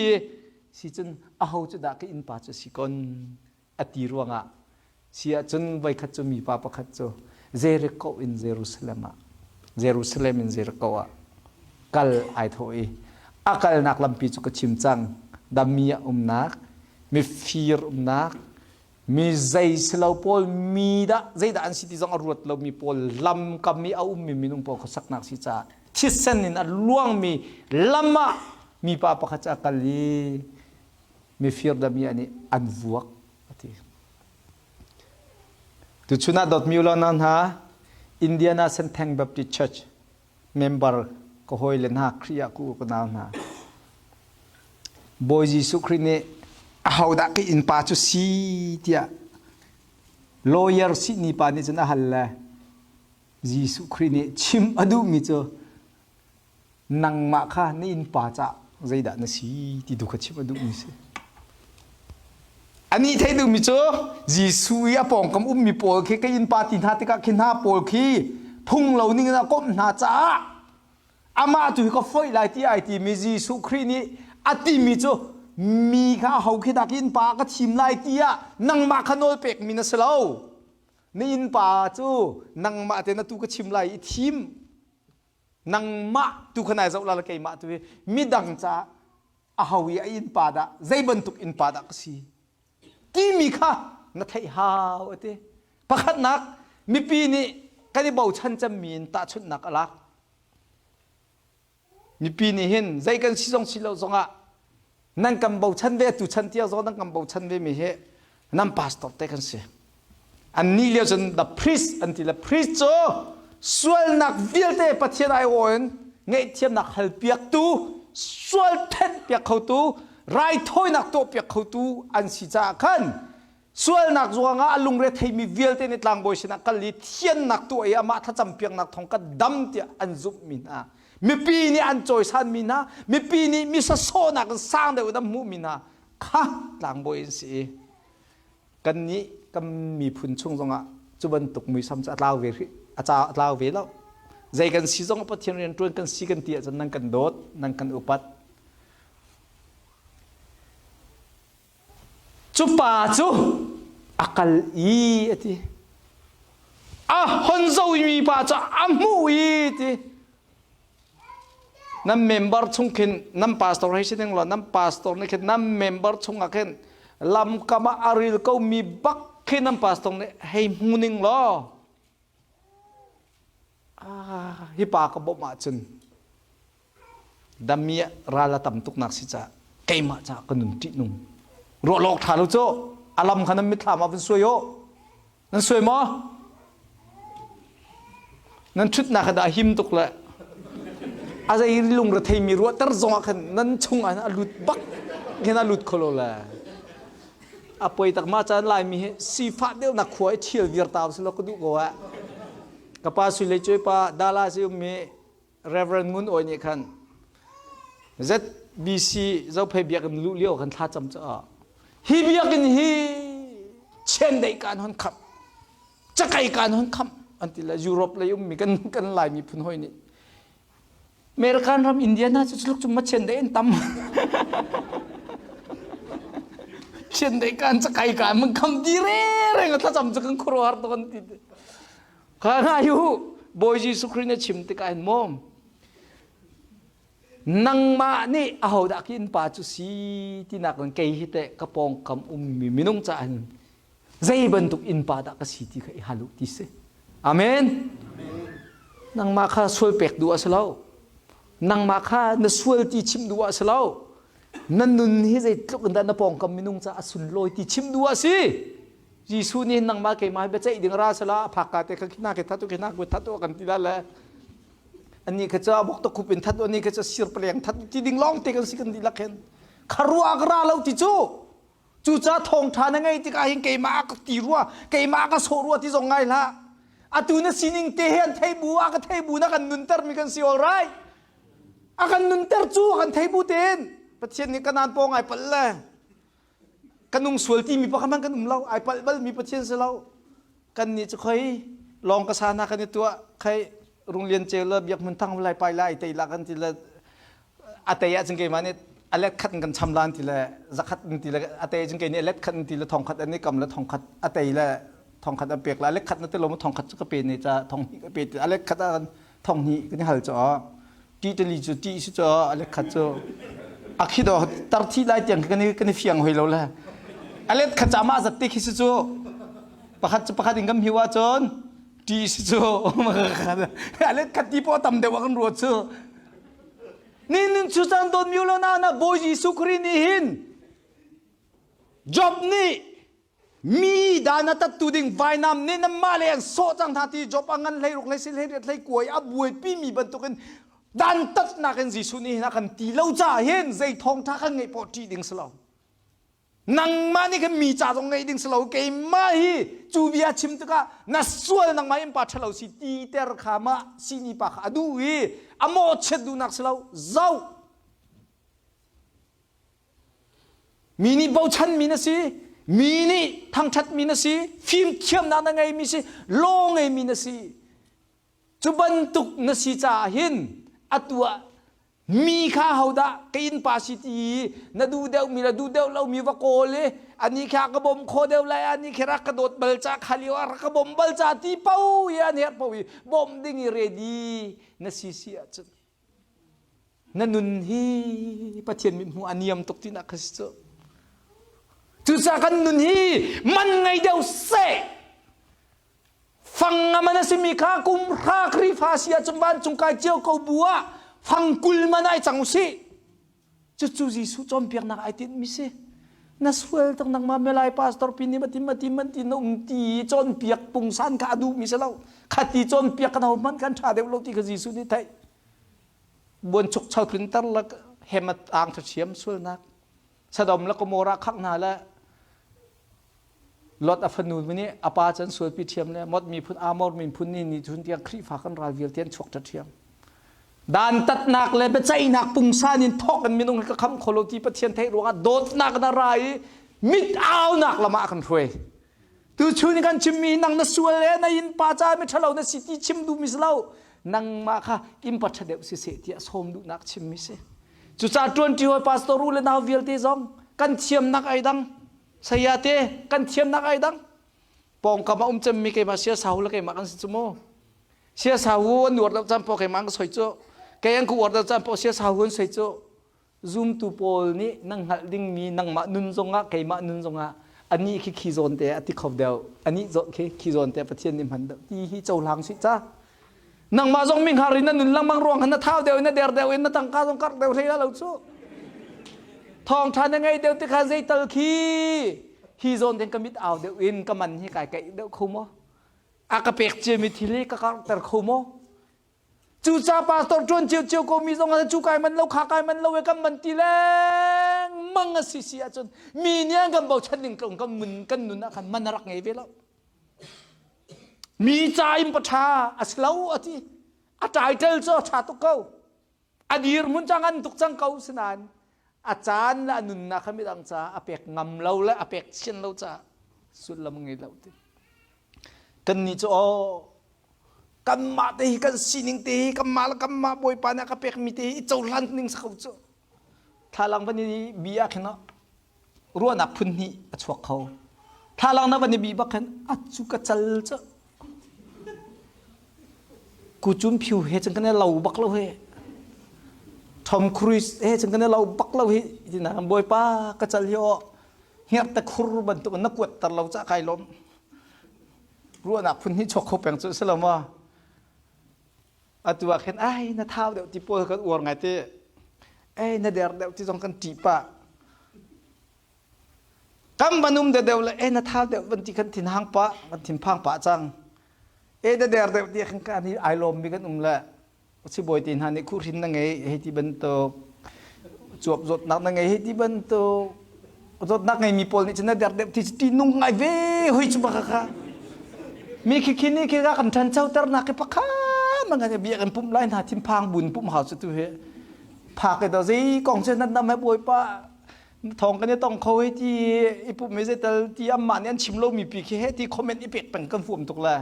si cun aho cu dah ka innpa cu si kon a ti ruangah si ahcun voikhat cu mipa pakhat cu Jericho in Jerusalem ah Jerusalem in Jericho ah kal ai thawh i a kalnak lampi cu ka chim cang dami a umnak mifir umnak mi zei silo pawl mi dah zeidah an si ti zong a ruat lomi pawl lamkam i a ummi minung pawl khuasaknak si caah thisen in a luangmi lam ah mipa pakhat cu a kal i mifir dami nih an vuak a ti. Tuchun ah dawtmi u nau hna Indiana Sentheng Baptist Church member ka hawile hna Khrih ah ku ka nau hna Bawi Jesuh Khrih nih ahodah ka innpa cu si tiah lawyer sihni pa nih cun a hal le Jesuh Khrih nih chim a duhmi cu nangmah kha na innpa cah zeidah na si ti tu kha chim a duhmi si. Anih theih duhmi cu Jesuh i a pawngkam ummi pawl khi ka innpa ti hna tikah khi hna pawl khi phung lo ning in a komh hna caah amah tu hi ka foih lai ti ai timi Jesuh Khrih nih a timi cu mi kha ho khi dah ka innpa ka thim lai tiah nangmah kha nawl pekmi na si lo. Na innpa cu nangmah te na tu ka chim lai i thim. Nangmah tu kha nai zoh la le keimah tu hi midang caah aho i a innpa dah zei bantuk innpa dah ka si timi kha na theih hau a ti pakhatnak mipi nih kan i bochan cemmi in tahchunhnak a lak. Mipi nih hin zei kan si zong si lo zongah nan kan bochan ve tu chan tiang zong nan kan bochan ve mi hi nan pastor te kan si. An nih lio cun the priest an ti le priest cu sualnak vialte Pathian ai aw in ngaihthiamnak hal piaktu sual thenh piak khotu raithawinak tuah piak khotu an si caah khan Sualnak ruangah a lungre theimi vialte nih tlangbawi sinah kal i thiannak tuah i amah thlacam piaknak thawng ka dam tiah an zumhmi hna. Mipi nih an cawisanmi hna, mipi nih misa sawhnak in sang deuh in an hmuhmi hna kha tlangbawi an si i kannih kan miphun chung zongah cu bantuk muisam cu a tlau ve hrih a tlau ve lo. Zei kan si zong Pathian rian ṭuan kan si kan ti ahcun nan kan dawt, nan kan upat. Cu pa cu a kal i a ti. A hon zomi pa cu a hmuh i ti. Nan member chung khin nan pastor hei si ding law nan pastor nih khin nan member chungah khin lamkam ah a ril ko mi bak khi nan pastor nih hei hmu ning law ah hi pa ka bawmh ahcun Dami ral a tam tuknak si caah keimah caah ka nun ṭihnung. Ruah lawk ṭha lo cu a lam kha nan mitthlam ah vun suai u. Nan suai maw? Nan ṭhutnak kha dah a him tuk le a zei lungre theimi ruahter zong ah khan nan chung ah a lut bak khin a lut kho lo le. A poi tak ma caan Laimi hi sifah deuhnak khua i ṭhial viar ta usih law ka duh ko ah. Ka pa sui le cuai pa Dallas i ummi Reverend Ngun Awi nih khan ZBC Zophei biakinn luh lio khan thla cam caah hi biakinn hi chiandeih kaan hon khamh cakei kaan hon khamh an ti le Europe lei ummi kan kan Lai miphun hoi nih American ram Indiana cu tuluk cu ma chiandeih an tam chiandeih kaan cakei kaan man kham di re reng thlacam cu kan khuaruahhar tuk an ti Kha ngai u, Bawi Jesuh Khrih na chim tikah hin maw nangmah nih ahodah ki innpa cu si tinak in kei hi teh ka pawngkam ummi minung caah hin zei bantuk innpa dah ka si ti kha i hal u ti si. Amen. Nangmah kha sual pek duh a si lo. Nangmah kha na sual ti chim duh a si lo. Na nun hi zeitluk in dah na pawngkam minung caah a sunlawi ti chim duh a si. Jesuh nih nangmah keimah biaceih ding ra sala a phak ka te kha khina ke that khina ke that kan ti la le ani kha cha bok to khup in that ani kha cha sir paleng that ti ding long te kan si kan di lak hen kharua ka ra lo ti chu cu cha thong tha na ngei tikah hin keimah ka ti rua keimah ka so rua ti zong ngai hlah atu na sining te he an thei bu a ka thei bu na kan nunter mi kan si all right a kan nunter cu a kan thei bu ten pathian nih kanan paw ngai pal le Kan nung sual timi pakhat hmanh kan um lo. Ai palh bal mi Pathian si lo. Kan nih cu khoi lawng ka sa hna kan i tuah khei Runglian ceu le Biak Hmun Thang lai pai lai tei la kan ti le a tei ahcun keimah nih a let khat in kan cham lan ti le zakhat in ti le a tei cun kei nih a let khat in ti le thong khat an i kam le thong khat a tei le thong khat a pek la a let khat na ti lo mu thong khat cu ka pe ne ca thong hnih ka pe ti a let khat ah thong hnih kan i hal caw ṭih tali cu ṭih si cu a let khat cu a khi do tar thi lai tiang kan i kan i fiang hoi lo le a let khat ca mah zat te khi si cu pakhat cu pakhat in kan hiu ahcun ṭih si cu a let khat ti paw tam deuh ah kan ruat cu ni nun cu caan don miu lo na na Bawi Jesuh Khrih nih hin Job nih Mi dan a tattu ding vainam nih nanmah le an sawh cang hna ti Job a ngan hlei ruk hlei sil hlei riat hlei kuai a buaipi mi bantukin dantatnak in Jesuh nih hin a kan ti lo caah hin zei thawngṭha kan ngeih poah ṭih ding si lo. Nangmah nih khan mi ca zong ngeih ding si lo keimah hi cu bia chim tikah na sual nangmah in pa ṭhalo si ti ter kha mah sihni pa kha a duh i a mawhchiat duhnak si lo zoh Mi nih bochanmi na si, mi nih thangṭhatmi na si, fimthiamnak na ngeimi si, law ngeimi na si. Cu bantuk na si caah hin atu ah mi kha hodah ka innpa si ti na duh deuhmi le duh deuh lomi va kawl i ani kha ka bawm kho deuh lai ani khi rak ka dawt bal ca kha lio ah rak ka bawm bal ca ti po i an herh po i bawmh ding i ready na si si ahcun Na nun hi Pathian mithmuh a niam tuk tinak kha si cu. Cucaah kan nun hi man ngei deuh seh. Fang a man a simi kha kum hra Khrihfa si ahcun vancung kai cio ko bu ah Fangkul man ai cang usih. Cucu Jesuh cawnpiaknak ai tinhmi si. Na sual tak nangmah melai pastor pi nih mati mati man ti na um ti cawnpiak pungsan kha a duhmi si lo. Khati cawnpiak kan ho hmanh kan ṭha deuh lo ti kha Jesuh nih theih. Buan chuk chau tlunter la hemat ang ṭha sualnak. Sodom le Gomorrah khangh hna le Lot a fanu nih a pa cu an sualpi ṭhiam le Mot miphun Amor miphun nih ni chun tiang Khrihfa kan ral vialte an chuak ṭha ṭhiam. Dantatnak le biaceihnak pungsan in thawk in minung hi ka kham kho lo ti Pathian theih ruangah dawtnak na ra i mit aunak lam ah a kan hruai. Tuchun kan chimmi nang na sual le na innpa ca mi ṭhalo na si ti chim duhmi si lo. Nangmah kha innpa ṭha deuh siseh tiah sawm duhnak chimmi si. Cucaah ṭuanṭi hawi pastor u le nau vialte zong kan thiamnak ai dang. Saya te kan thiamnak ai dang. Pawngkam a um cemmi keimah sia sahu le keimah kan si cu mu. Sia sahu an uar lo caan paoh keimah an ka soi cu. Kei an ka uar lo caan paoh sia sahu an soi cu. Zumtu pawl nih nang hngalh dingmi nangmah nun zongah keimah nun zongah anih khi khi zawn te a ti kho deuh. Anih zawn khi khi zawn te Pathian nih hman deuh ti hi cohlang sih ca. Nangmah zong mi hngar in na nun lengmang ruang khan na thau deuh in na der deuh in na tangka zong karh deuh hlei lo cu. Thawngṭha na ngei deuh tikha zeital khi hi zawn ten ka mit au deuh in ka man hi kai kaih deuh kho maw? A ka pek ciami thil hi ka karhter kho maw? Cuca pastor ṭuan cio ko mi zong cu kai man lo kha kai man lo e kan man ti lengmang a si si ahcun mi nih an kan bochan ning tlung kan mun kan nun ah khan man a rak ngei ve lo. Mi ca in paṭha a si lo a ti. A title cu a ṭha tuk ko. A dirhmun cu a ngan tuk cang ko sinain a caan le a nunnak kha midang caah a pek ngam lo le a pek sian lo caah sullam ngei lo ti. Kannih cu aw kanmah te hi kan sining te hi kanmah le kanmah Bawipa nih a ka pekmi te hi i cohlan ning si ko cu. Thlalang van i bi ah khin ruahnak phun hnih a chuak kho. Thlalang na van i bih bak khin a cu ka cal cu. Kucum phiu he cun kan i lo bak lo he. Tom Cruise he cun kan i lo bak lo hi tina Bawipa ka cal hi aw hngerhte khur bantuk in na kuat ter lo cah kai lawm. Ruahnak phun hnih chuak kho peng cu si lo maw? Atu ah khin ai na thau deuh ti pawl kan uar ngai te. Ei na der deuh ti zong kan ṭih pah. Kan van um deuh le e na thau deuh van ti kan thinhang pah, kan thinphang pah cang. E na der deuh ti khan kan hi ai lawm mi kan um le sibawi te hna nih khuhhrin na ngei hei ti bantuk cuap zawtnak na ngei hei ti bantuk zawtnak ngeimi pawl nih cun na der deuh ti ti nung ngai ve hoi cu baka kha mi khi khi ni khi ka kan ṭhanchoter nak khi pakha man kan bia kan pumh lai hna thinphang bun pumh hau cu tu hi phak do zei kong cu nan nam he bawipa thong kan i tong kho hei ti i pumh mi zeital ti amah nih an chim lo mi pi khi he ti comment i pek peng kan fuam tuk la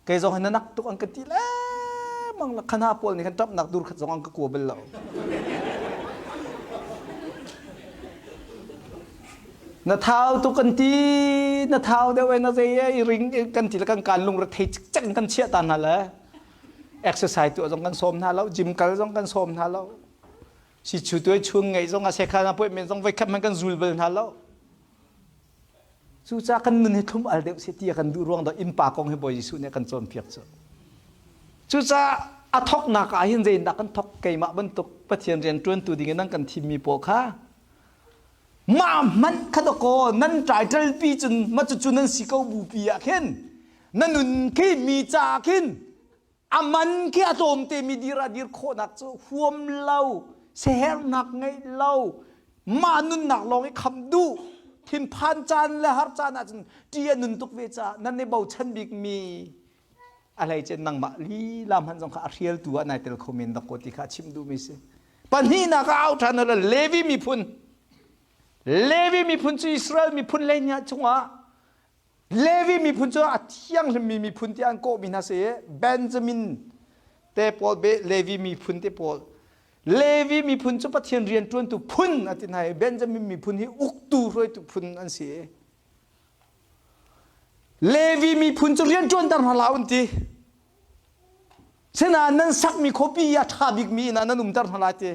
kei zong hi na nak tuk an ka ti lengmang la khana pawl nih khan ṭapnak dur khat zong an ka kua bal lo na thau tuk kan ti na thau deuh e na zei e i ring kan ti le kan kaan lungre thei cikcek in kan chiah ta hna le exercise tuah zong kan sawm hna lo gym kal zong kan sawm hna lo si chu tuai chung ngeih zong a sekhan appointment zong voikhat hmanh kan zul bal hna lo Cucaah kan nun hi thlum al deuh seh ti a kan duh ruang dah innpa kong hi Bawi Jesuh nih a kan cawnpiak cu. Cucaah a thawknak ah hin zeitindah kan thawk keimah bantuk Pathian rian ṭuantu ding in nan kan thimmi pawl kha mah hmanh kha dawkaw nan title pi cun mah cucu nan si ko bupi ah khin na nun khi mi caah khin A man khi a tlawmte mi dir ah dir khawhnak cu huam lo, siaherhnak ngeih lo, mah nunnak lawng i khamh duh, thinphan caan le har caan ahcun ṭih a nun tuk ve caah nan i bochan bikmi a hleice nangmah lila hmanh zong kha a hrialtu ah nai tel kho men dak ko ti kha a chimh duhmi si. Pahnihnak ah au ṭhan le Levi miphun. Levi miphun cu Israel miphun hleihnih chungah Levi miphun cu a thianghlimmi miphun tiah an kawhmi hna si i Benjamin te pawl Levi miphun te pawl Levi miphun cu Pathian rianṭuantu phun a ti hna i Benjamin miphun hi uktu hruaitu phun an si i Levi miphun cu rianṭuanter hna hlah an ti. Sinain nan sakmi khuapi a ṭha bikmi inn ah nan umter hna lai ti.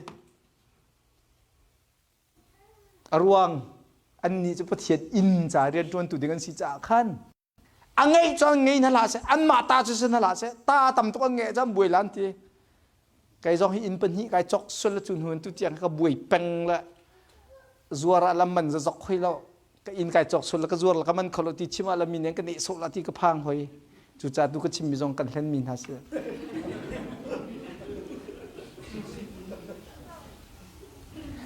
A ruang annih cu Pathian inn ca rianṭuantu ding an si caah khan a ngeih cu an ngei hna hlah seh anmah ta cu si hna hlah seh ta tam tuk an ngeih cu an buai lan ti. Kei zong hi inn pahnih kai cok sul cu hnu tu tiang ka buai peng le zuar ah lam man za zok hoi lo. Ka inn kai cok sul le ka zuar le ka man kho lo ti chim ah la mi nen ka neh sawh la ti ka phang hoi. Cucaah tu ka chimmi zong kan hlenmi hna si.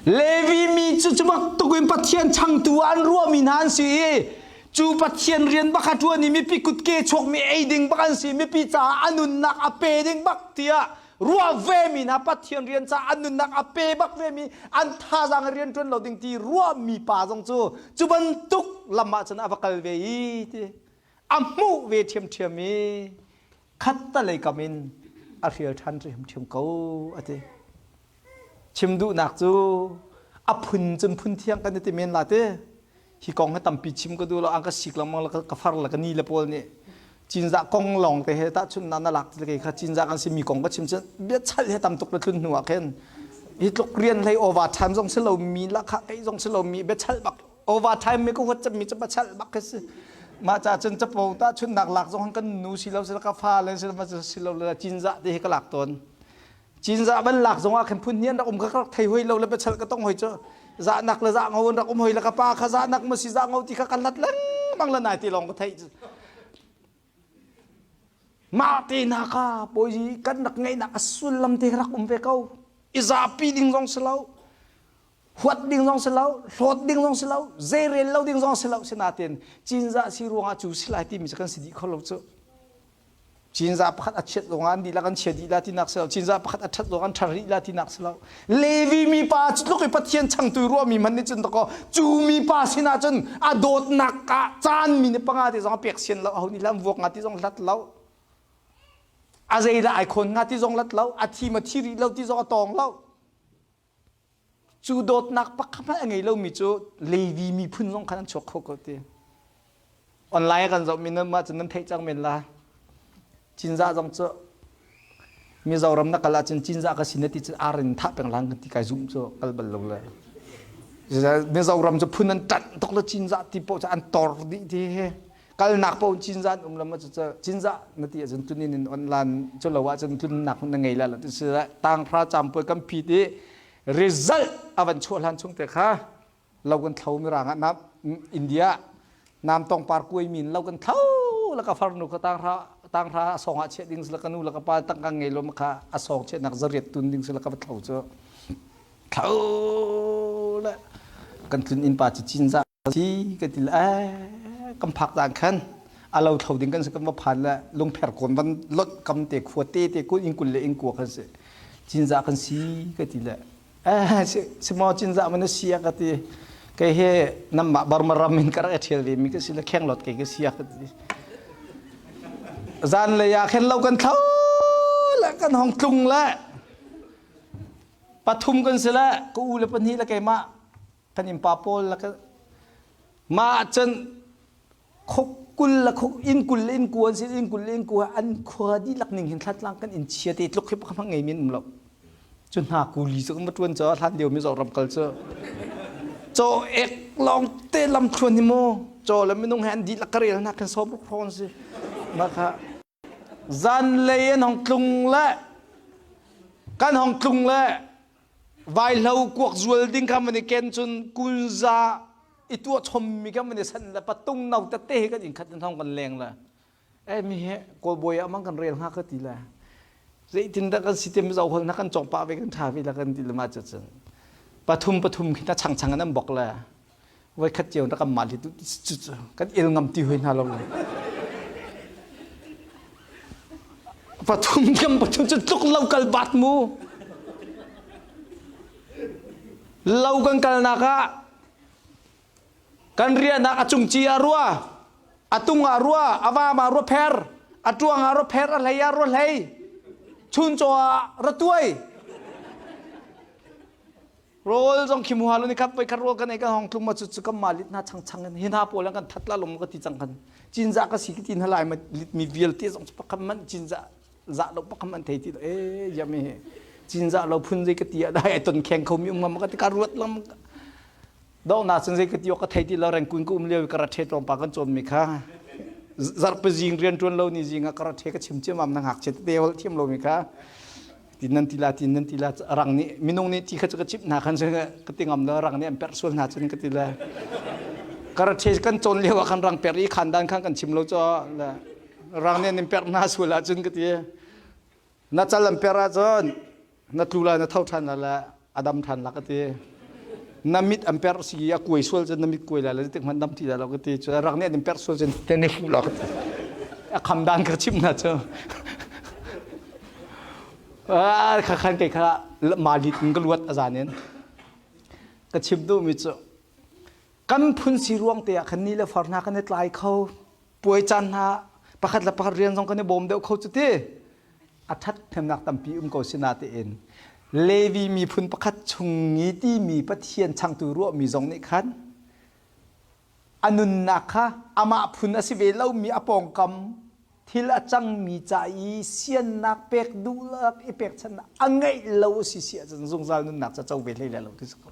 Levi mi cu cu bantuk in Pathian changtu ah an ruahmi hna an si i cu Pathian rian bak a ṭuan i mipi kutke chuakmi ei ding bak an si mipi caah a nunnak a pe ding bak tiah ruah vemi hna Pathian rian caah an nunnak a pe bak vemi an thazaang rian ṭuan lo ding ti ruahmi pa zong cu cu bantuk lam ah cun a va kal ve i ti a hmuh ve ṭhiamṭhiam i khattalei kam in a hrial ṭhan ṭhiamṭhiam ko a ti. Chim duhnak cu a phun cun phun thiang kan i ti men la ti. Hi kong hi tampi chim ka duh lo, an ka sik lengmang le ka far le ka ni le pawl nih Cinzah kong lawng te he tahchunhnak na lak ti kha Cinzah kan si mi kong ka chim cun biachal he tam tuk le tlun hnu ah khin hi tluk rian hlei overtime zong si lo mi lakha kei zong si lo mi biachal bak overtime mi ka huat cem mi cu biachal bak khi si mah ca cun capo tahchunhnak lak zong kan nu si lo si ka fa le si lo si lo le Cinzah te hi ka lak tawn Cinzah van lak zong ah khin phun hnih an rak um kha ka rak thei hoi lo le biachal ka tong hoi cu zahnak le zah ngo an rak um hoi le ka pa kha zahnak ma si zah ngo ti kha ka hlat lengmang le nai ti lawng ka theih mah te hna kha bawi kan rak ngeihnak a sullam te rak um ve ko i zapi ding zong si lo huat ding zong si lo hlawt ding zong si lo zeirel lo ding zong si lo sinain cinzah si ruangah cu si lai timi cu kan si dih kho lo cu Cinzah pakhat a chiat zongah an dihlak an chia dih la tinak si lo. Cinzah pakhat a ṭhat zongah an ṭha rih la tinak si lo. Levi mipa cu tluk i Pathian changtu ruahmi hmanh nih cun dakaw cu mipa sinah cun a dawtnak ah caan mi ni panga ti zong a pek sian lo aho nih lam vuak nga ti zong hlat lo. A zeidah ai khawn nga ti zong lat lo. A thi ma thi rih lo ti zong a tawng lo. Cu dawtnak pakhat hmanh a ngei lomi cu Levi miphun zong khan an chuak kho ko ti. Online kan zohmi nan mah cun nan theih cang men la. Cinzah zong cu Mizoram na kal ahcun Cinzah ka si na ti cun ar in thah peng lan kan ti kai zum cu kal bal lo le. Mizoram cu phun an ṭanh tuk le Cinzah ti poh cu an tor dih ti he. Kalnak paoh Cinzah an um lo ma cu Cinzah na ti ahcun tunin in online cu lo ahcun tlunnak na ngei la lo ti si tanghra campuai kan phit i result a van chuah hlan chung te kha lo kan thlo mirang ah nam India nam tong par kuai min lo kan thlo la ka farnu ka tanghra tanghra a song ah chiah ding sila ka nu la ka pa tangka ngei lo ma kha a song chiah nak zariat tun ding sila ka va thlo cu thlo le kan tlun inn pa cu cinzah Si ka ti le kan phak caan khan a lo thlo ding kan si kan va phan le lungpher kawn van lot kam te khua te te kul in kul le in kua kan si cinzah kan si ka ti le eh si maw cinzah man si ka ti kei he namah Burma ram in ka rak i ṭhial ve mi ka si le khenglot kei ka si ka ti zan lei ah khen lo kan thlo le kan hong tlung le pathum kan si le ka u le pahnih le keimah kan innpa pawl la mah cun khuk kul la khuk inn kul le inn ku an si inn kul le inn ku an khua dihlak ning hin thlatlang kan inn chia te tluk hi pakhat ngei min um lo cu hna kuli cu kan va tuan cho hlan lio mi ram kal cu cho ek long te lam thluan hi mu cho le minung he an dihlak ka rel na kan som ruk hrawn si mah kha Zanlei an hong tlung le kan hong tlung le vaihlo kuak zual ding kha man i ken cun kunza i tuah chommi kha man i san le patung no tete he kan inn khat in hong kan leng le eh mi he kawlbawi ah mang kan rel hnga ka ti le zeitin dah kan si te mizo hol na kan cong pah ve kan tha ve la kan ti le ma cu cun pathum pathum khi na chang chang an an bok le Voikhat cio na kan mah li kan il ngam ti hoi hna lo le. Pathum kam pathum cu tluk lo kal bat mu. Lo kan kalnak ah kan riahnak a cungci ah rua, a tung ah rua, a vam ah rua pher, a tuang ah rua pher, a hlei ah rua hlei, chuncaw ah ratuai. Rawl zong khi muha lo ni khat voi khat rawl kan ei kan hong tlung ma cu cu kan ma lit na chang chang in hi hna pawl an kan that la lung ka ti cang kan cinzah ka si ka ti hna lai ma lit mi vialte zong cu pakhat man cinzah zah lo pakhat man thei ti lo e ya mi cinzah lo phun zei ka ti ah dai ai ton kheng kho mi um ma ka ti ka ruat lam do na cun zei ka ti ka thei ti lo rengkun ka um lio ka ra the tlawm pa kan cawm mi kha zarhpi zing rian tuan lo ni zing ah ka ra the ka chim chiam am na ngak che te hol thiam lo mi kha. Ti nan ti la ti nan ti la rang nih minung nih ti kha cu ka chimh hna khan ka ti ngam lo rang nih an perh sual hna cun ka ti le karate kan cawn lio ah khan rang per i khandan khan kan chim lo cho le rang nih an in perh hna sual ahcun ka ti na cal an per ahcun na tlu lai na tho ṭhan la le a dam ṭhan la ka ti na mit an per si a kuai sual cun na mit kuai lai le tik hmanh dam ti lai lo ka ti cu rak nih an in per sual cun te ni fu la ka ti a kham dan ka chim na cu kha khan kei kha malit in ka luat a zan in ka chim duh mi cu kan phun si ruang te ah khan ni le far hna kan i tlai kho puai caan hna pakhat le pakhat rian zong kan i bawm deuh kho cu ti a ṭhathnemnak tampi um ko si natein Levi miphun pakhat chung i timi Pathian changtu ruahmi zong nih khan a nunnak kha amah phun a si ve lomi a pawngkam thil a cangmi ca i siannak pek duhlak i pekchanhnak a ngeih lo a si si ahcun zungzal nunnak ca co ve hlei lai lo ti si ko.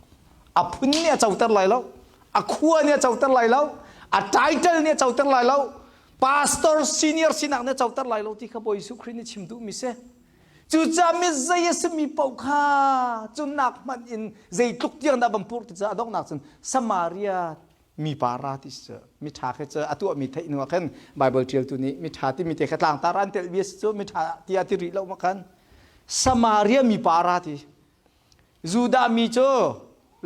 A phun nih a coter lai lo, a khua nih a coter lai lo, a title nih a coter lai lo, pastor senior sinak nih a coter lai lo ti kha Bawi Jesuh Khrih nih chim duhmi si. Cucaah mi zei a simi paoh kha cunnak hmanh in zeitluk tiang dah van pur ti cu a donghnak cun Samaria mipa ra ti si cu miṭha khi cu a tuahmi theih hnu ah khan Bible ṭialtu nih miṭha timi te kha tlangtar an telh bia si cu miṭha tiah ti rih lo ma khan Samaria mipa ra ti Judah mi cu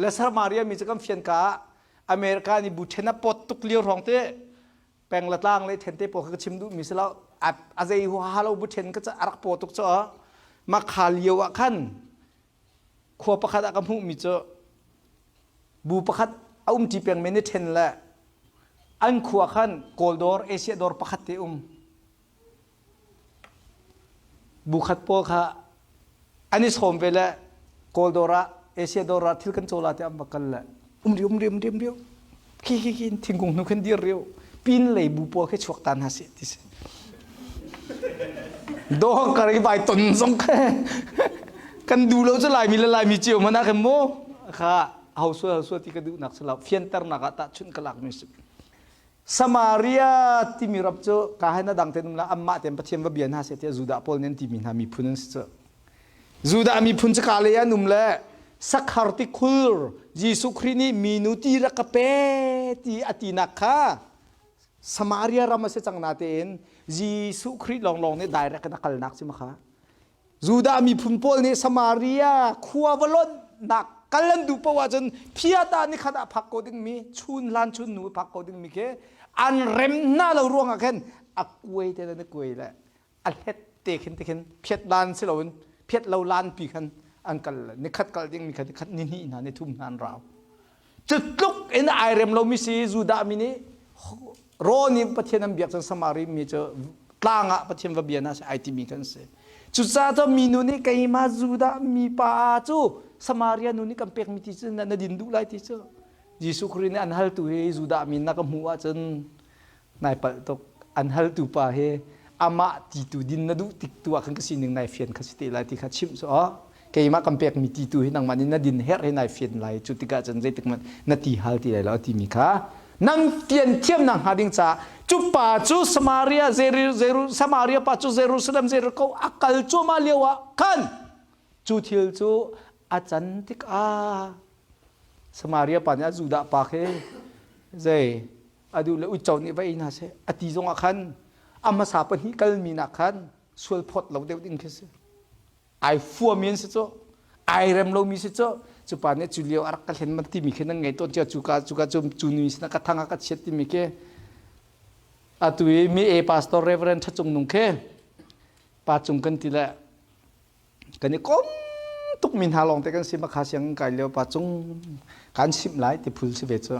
le Samaria mi cu kan fian ka ah America nih bu ṭhen a pawt tuk lio hrawng te peng le tlang le ṭhen te pawl kha ka chim duh mi si lo a zei huaha lo bu ṭhen ka a rak paw tuk cu makha lio ah khan khua pakhat ah ka hmuh mi cu bu pakhat a um ṭi peng men i ṭhen le an khua khan Kawl dawr Asia dawr pakhat te um Bu khat pawl kha an i sawm ve le Kawl dawr ah Asia dawr ah thil kan caw la tiah an va kal le um riu um riu um riu um riu khi khi khi thingkung hnu khin dir riu pin lei bu pawl khi chuak ta hna seh ti si dawh kar i vai ton zong khe kan duh lo cu laimi le laimi cio mana khin mu kha ho sual ho sual ti ka duhnak si lo fianternak ah tahchunh ka lak mi si Samaria timi ram cu ka hen a dang ten um la anmah ten Pathian va bia hna seh tiah Judah pawl nih an timi hna miphun an si cu. Judah miphun cu ka lei an um le sakhar tikhur Jesuh Khrih nih minu ti rak ka pe ti a tinak kha Samaria ram a si cang natein Jesuh Khrih lawnglawng nih direct in a kalnak si ma kha. Judah miphun pawl nih Samaria khua va lonhnak kal an duh paoh ahcun phiata ni khat ah phak ko dingmi chun hlan chun nu phak ko dingmi khi an rem hna lo ruangah khin a kuai te le kuai le a hlet te khin te khin phiat lan si loin phiat lo lan pi khan an kal ni khat kal dingmi kha ni khat ni hnih hna ni thum hna an rau Cu tluk in ai rem lomi si Judah mi nih rawn in Pathian an biak cun Samari mi cu tlang ah Pathian va bia hna seh ai timi kan si. Cucaah cun minu nih keimah Judah mi pa cu Samaria nu nih kan pekmi ti cu na din duh lai ti cu Jesuh Khrih nih an haltu hi Judah mi na ka hmuh ahcun nai palh tuk an haltu pa hi amah ti tu din na duh tik tu ah khan ka sining nai fian kha si te lai ti kha chimh cu aw keimah kan pekmi ti tu hi nangmah nih na din herh hi nai fian lai cu tikah cun zeitik hmanh na ti hal ti lai lo timi kha nan fian thiam nak hnga ding caah cu pa cu Samaria Zeru, Samaria pa cu Jerusalem Jericho a kal cuahmah lio ah khan cu thil cu a can tikah Samaria pa nih a Judah pa khi zei a duh le uico nih va ei hna seh a ti zongah khan a hmasa pahnih kalmi nak khan sual phawt lo deuh ding khi si ai fuami an si cu ai rem lomi si cu cu pa nih cu lio a rak ka hlen man timi khi nan ngei tawn cia cu ka cu ka cu cu nu sin ka thang a ka chiat timi khi atu i mi e pastor reverend thachung nung khi pa cung kan ti le Kan i kom tukmi hna lawngte kan si makha siang kai lio pa cung kan simh lai ti phul si ve cu.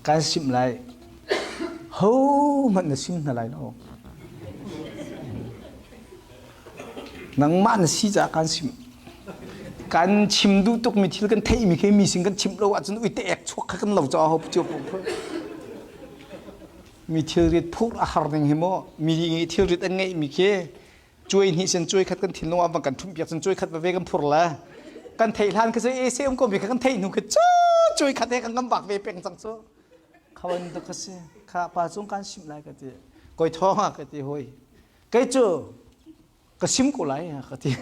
Kan simh lai. Ho hmanh na sim hna lai lo. Nangmah na si caah kan simh. Kan chim duh tukmi thil kan theihmi khi mi sin kan chimh lo ahcun uite ek chuak kha kan lo caah ho cio mi thilrit phur a har ning hi mu mi thilrit an ngeihmi khi cuai hnih sin cuai khat kan thinlung ah van kan ṭhumh piak cun cuai khat veve kan phur le kan theih hlan khi cu AC um ko mi kha kan theih hnu khi cu cuai khat he kan kan vak ve peng cang cu khawan tu ka si kha pa cung kan simh lai ka ti koi thong ah ka ti hoi kei cu Ka sim ko lai ka ti.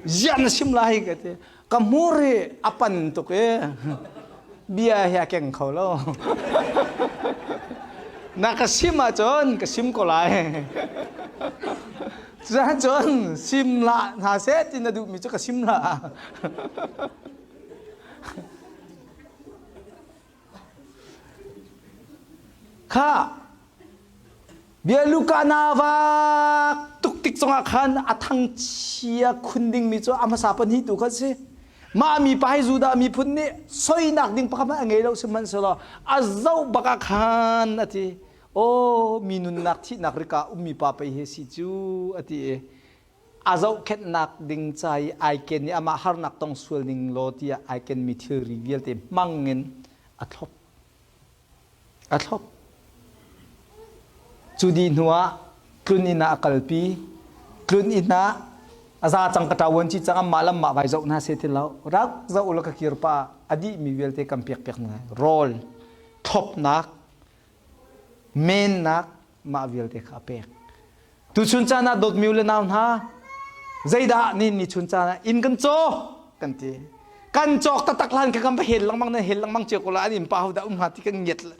Ziah na sim lai ka ti. Ka hmur hi a pan tuk i bia hi a keng kho lo. Na ka sim ahcun ka sim ko lai. Cucun sim hlah hna seh ti na duhmi cu ka sim hlah. Kha bia Luka na vak tuk tik zongah khan a thangchia khun dingmi cu a hmasa pahnih tu kha si. Mah mi pa hi Judah miphun nih soinak ding pakhat hmanh a ngei lo sihmanhsehlaw a zoh bak ah khan a ti. Aw mi nunnak thihnak rika ummi pa pei hi si cu a ti i a zohkhenhnak ding ca i ai ken i amah harnak tong sual ning law tiah ai kenmi thilri vialte hmang in a thlop. A thlop. Cu dih hnuah tlun inn ah a kalpi. Tlun inn ah a za cang ka ṭavuan ci cang amah lam mah vai zoh hna seh ti lo. Rak zoh ulaw ka kir pah a dihmi vialte kan piak piak hna. Rawl, thlopnak, mennak mah vialte kha a pek. Tuchun caan ah dawtmi u le nau hna, zeidah ni ni chun caan ah inn kan caw kan ti. Kan cawk taktak hlan kha kan va hel lengmang nan hel lengmang cio ko la an inn pa hodah um hnga ti kan ngiat le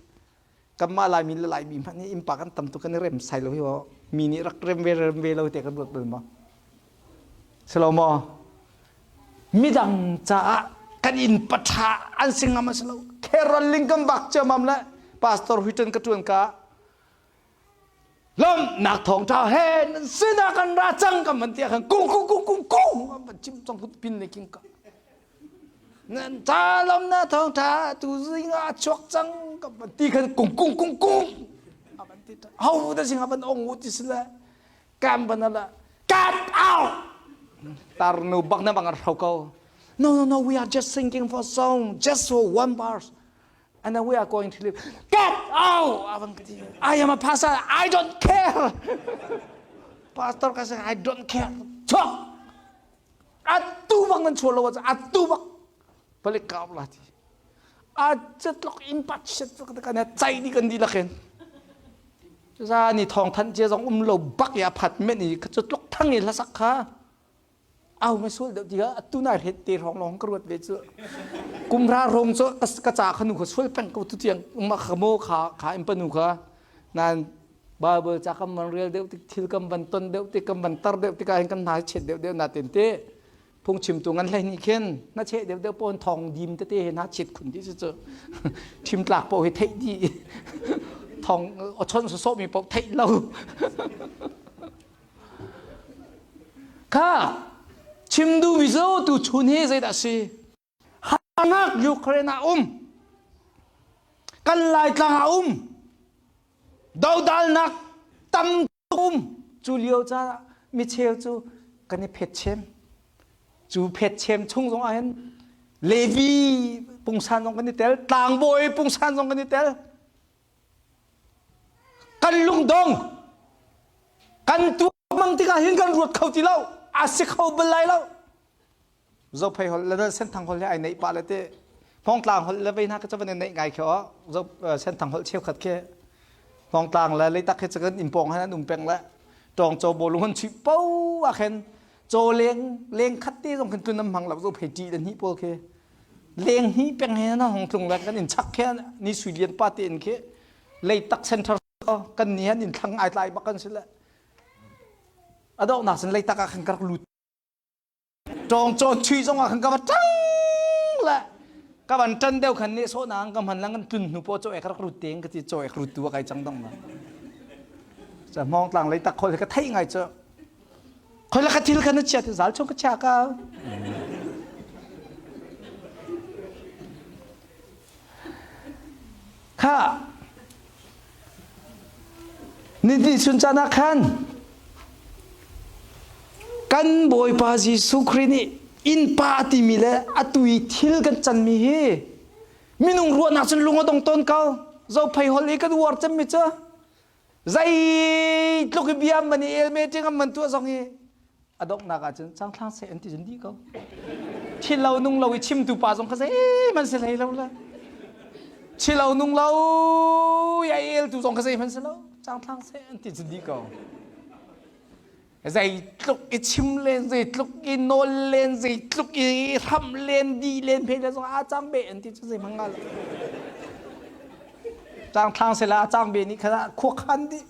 kanmah Laimi le Laimi hmanh nih innpa kan tam tuk kan i rem sai lo hi mi nih rak rem ve rem ve lo te kan ruat bal maw? Si lo maw? Midang caah kan inn paṭha an si ngam a si lo. Carol Lincoln bak ciamam le Pastor Huiton ka ṭuan ka lawmhnak thawngṭha he nan sinah kan ra cang kan van ti ah khan kung kung kung kung kung an van chim cang pin le king ka nan ca lawmnak thawngṭha tu zing ah a chuak cang kan van ti khan kung kung kung kung a van ti ho da sing a van ong u ti si le kam van ala cut out tarnu bak na bang ar ko no no no we are just singing for song just for one verse and then we are going to live. Get out! I am a pastor. I don't care. Pastor ka say, I don't care. Chuak! Atu bang nan chuah lo atu bak balik ka la ti. A chatlok in pat shet ka na chai di kan di lakin. Za ni thong than che zong um lo bak ya phat men i ka chatlok thang i hlasak kha. Au ma sual deuh ti kha atu nai hret te hrawng lawng ka ruat ve cu. Kum ra rong cu ka ca kha nu kha sual peng ko tu tiang ma kha mo kha kha in panu kha nan Bible ca kam van rel deuh tik thil kam van ton deuh tik kam van tar deuh tikah hin kan hna chet deuh deuh na tin te phungchimtu ngan hlei nih khin na cheh deuh deuh pawn thong dim tete he na chet khun ti cu thim tlak po hi theih di thong ochon so so mi po theih lo Kha chim duhmi cu tuchun hi zeidah a si? Harnak Ukraine ah um. Kan Laitlang ah um. Dodalnak tam um. Cu lio caah micheu cu kan i phetchem. Cu phetchem chung zong ah hin Levi pungsan zong kan i tel, tlangbawi pungsan zong kan i tel. Kan lungdong kan tuak tikah hin kan ruat kho ti lo a si kho bal lai lo zophei hol le senthang hol he ai neih pah le te Hmawngtlang holh le vei hna ka chavan neih ngai khe zo senthang holh cheukhat khi Hmawngtlang le leitak khi chakan impong han an um peng le tawng chaw bo lung han chuih po ah khen chaw leng leng khat te zong khan tlun am hmang lo zophei ṭi le hnih pawl khi leng hnih peng he na hong tlung le kan in chak khe ni sui lian pa te in khi leitak center kan ni han in thlang ai tlai bak kan si le adok nak sin leitak ah khan ka rak lut tawng chawn chui zong ah khan ka va tang le ka van tan deuh khan ne so nang ka man lang kan tlun hnu po chaw ek rak rut teng ka ti chaw ek rut tu kai chang dong na cha mong tlang leitak khol ka thei ngai cho Khoi la ka thil kha na chia ti zal chung ka chia ka. Kha ni ti chun caan ah khan kan Bawipa Jesuh Khrih nih innpa timi le atu i thil kan canmi hi minung ruahnak cun lung a dong tawn ko zophei hol i kan uar cemmi cu Zeitluk i bia man i el meeting an man tuah zong hi a donghnak ahcun cangthlang seh an ti cun dih ko. Thil lo nung lo i chimtu pa zong kha zeihmanh si hlei lo le. Thil lo nung lo i a eltu zong kha zeihmanh si lo. Cangthlang seh an ti cun dih ko. Zeitluk i chim len, zeitluk i nawl len, zeitluk i hramh len, di len phei le zong a cang be an ti cu zei hmang nga lo. Cang thlang sela a cang be nih kha khua khan dih.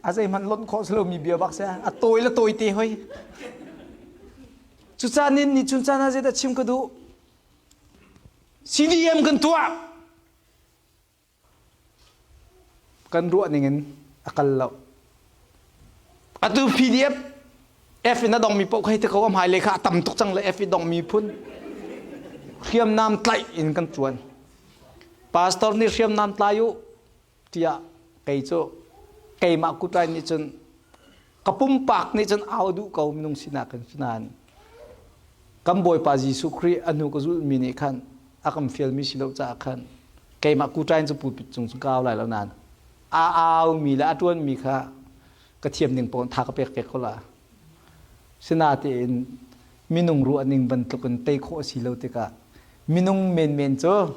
A zeihmanh lonh khawh si lomi bia bak si a tawi le tawi te hoi. Cucaah nin ni chun caan ah zeidah chim ka duh? CDM kan tuah. Kan ruah ning in a kal lo. Atu PDF F in a dongmi paoh kha hi te ko a hmailei kha a tam tuk cang le F i dongmi phun hriamnam tlaih in kan ṭuan. Pastor nih hriamnam tlai u tiah kei cu keimah kutlai nih cun ka pumpak nih cun au duh ko minung sinak in nain kan Bawipa Jesuh Khrih a hnu ka zulhmi nih khan a kan fialmi si lo caah khan keimah kuṭain cu pulpit cung cu ka au lai lo nain a aumi le a ṭuanmi kha ka thiam ning paoh tha ka pek pek ko la. Sinatein minung ruah ning bantuk in tei khawh a si lo tikah minung menmen cu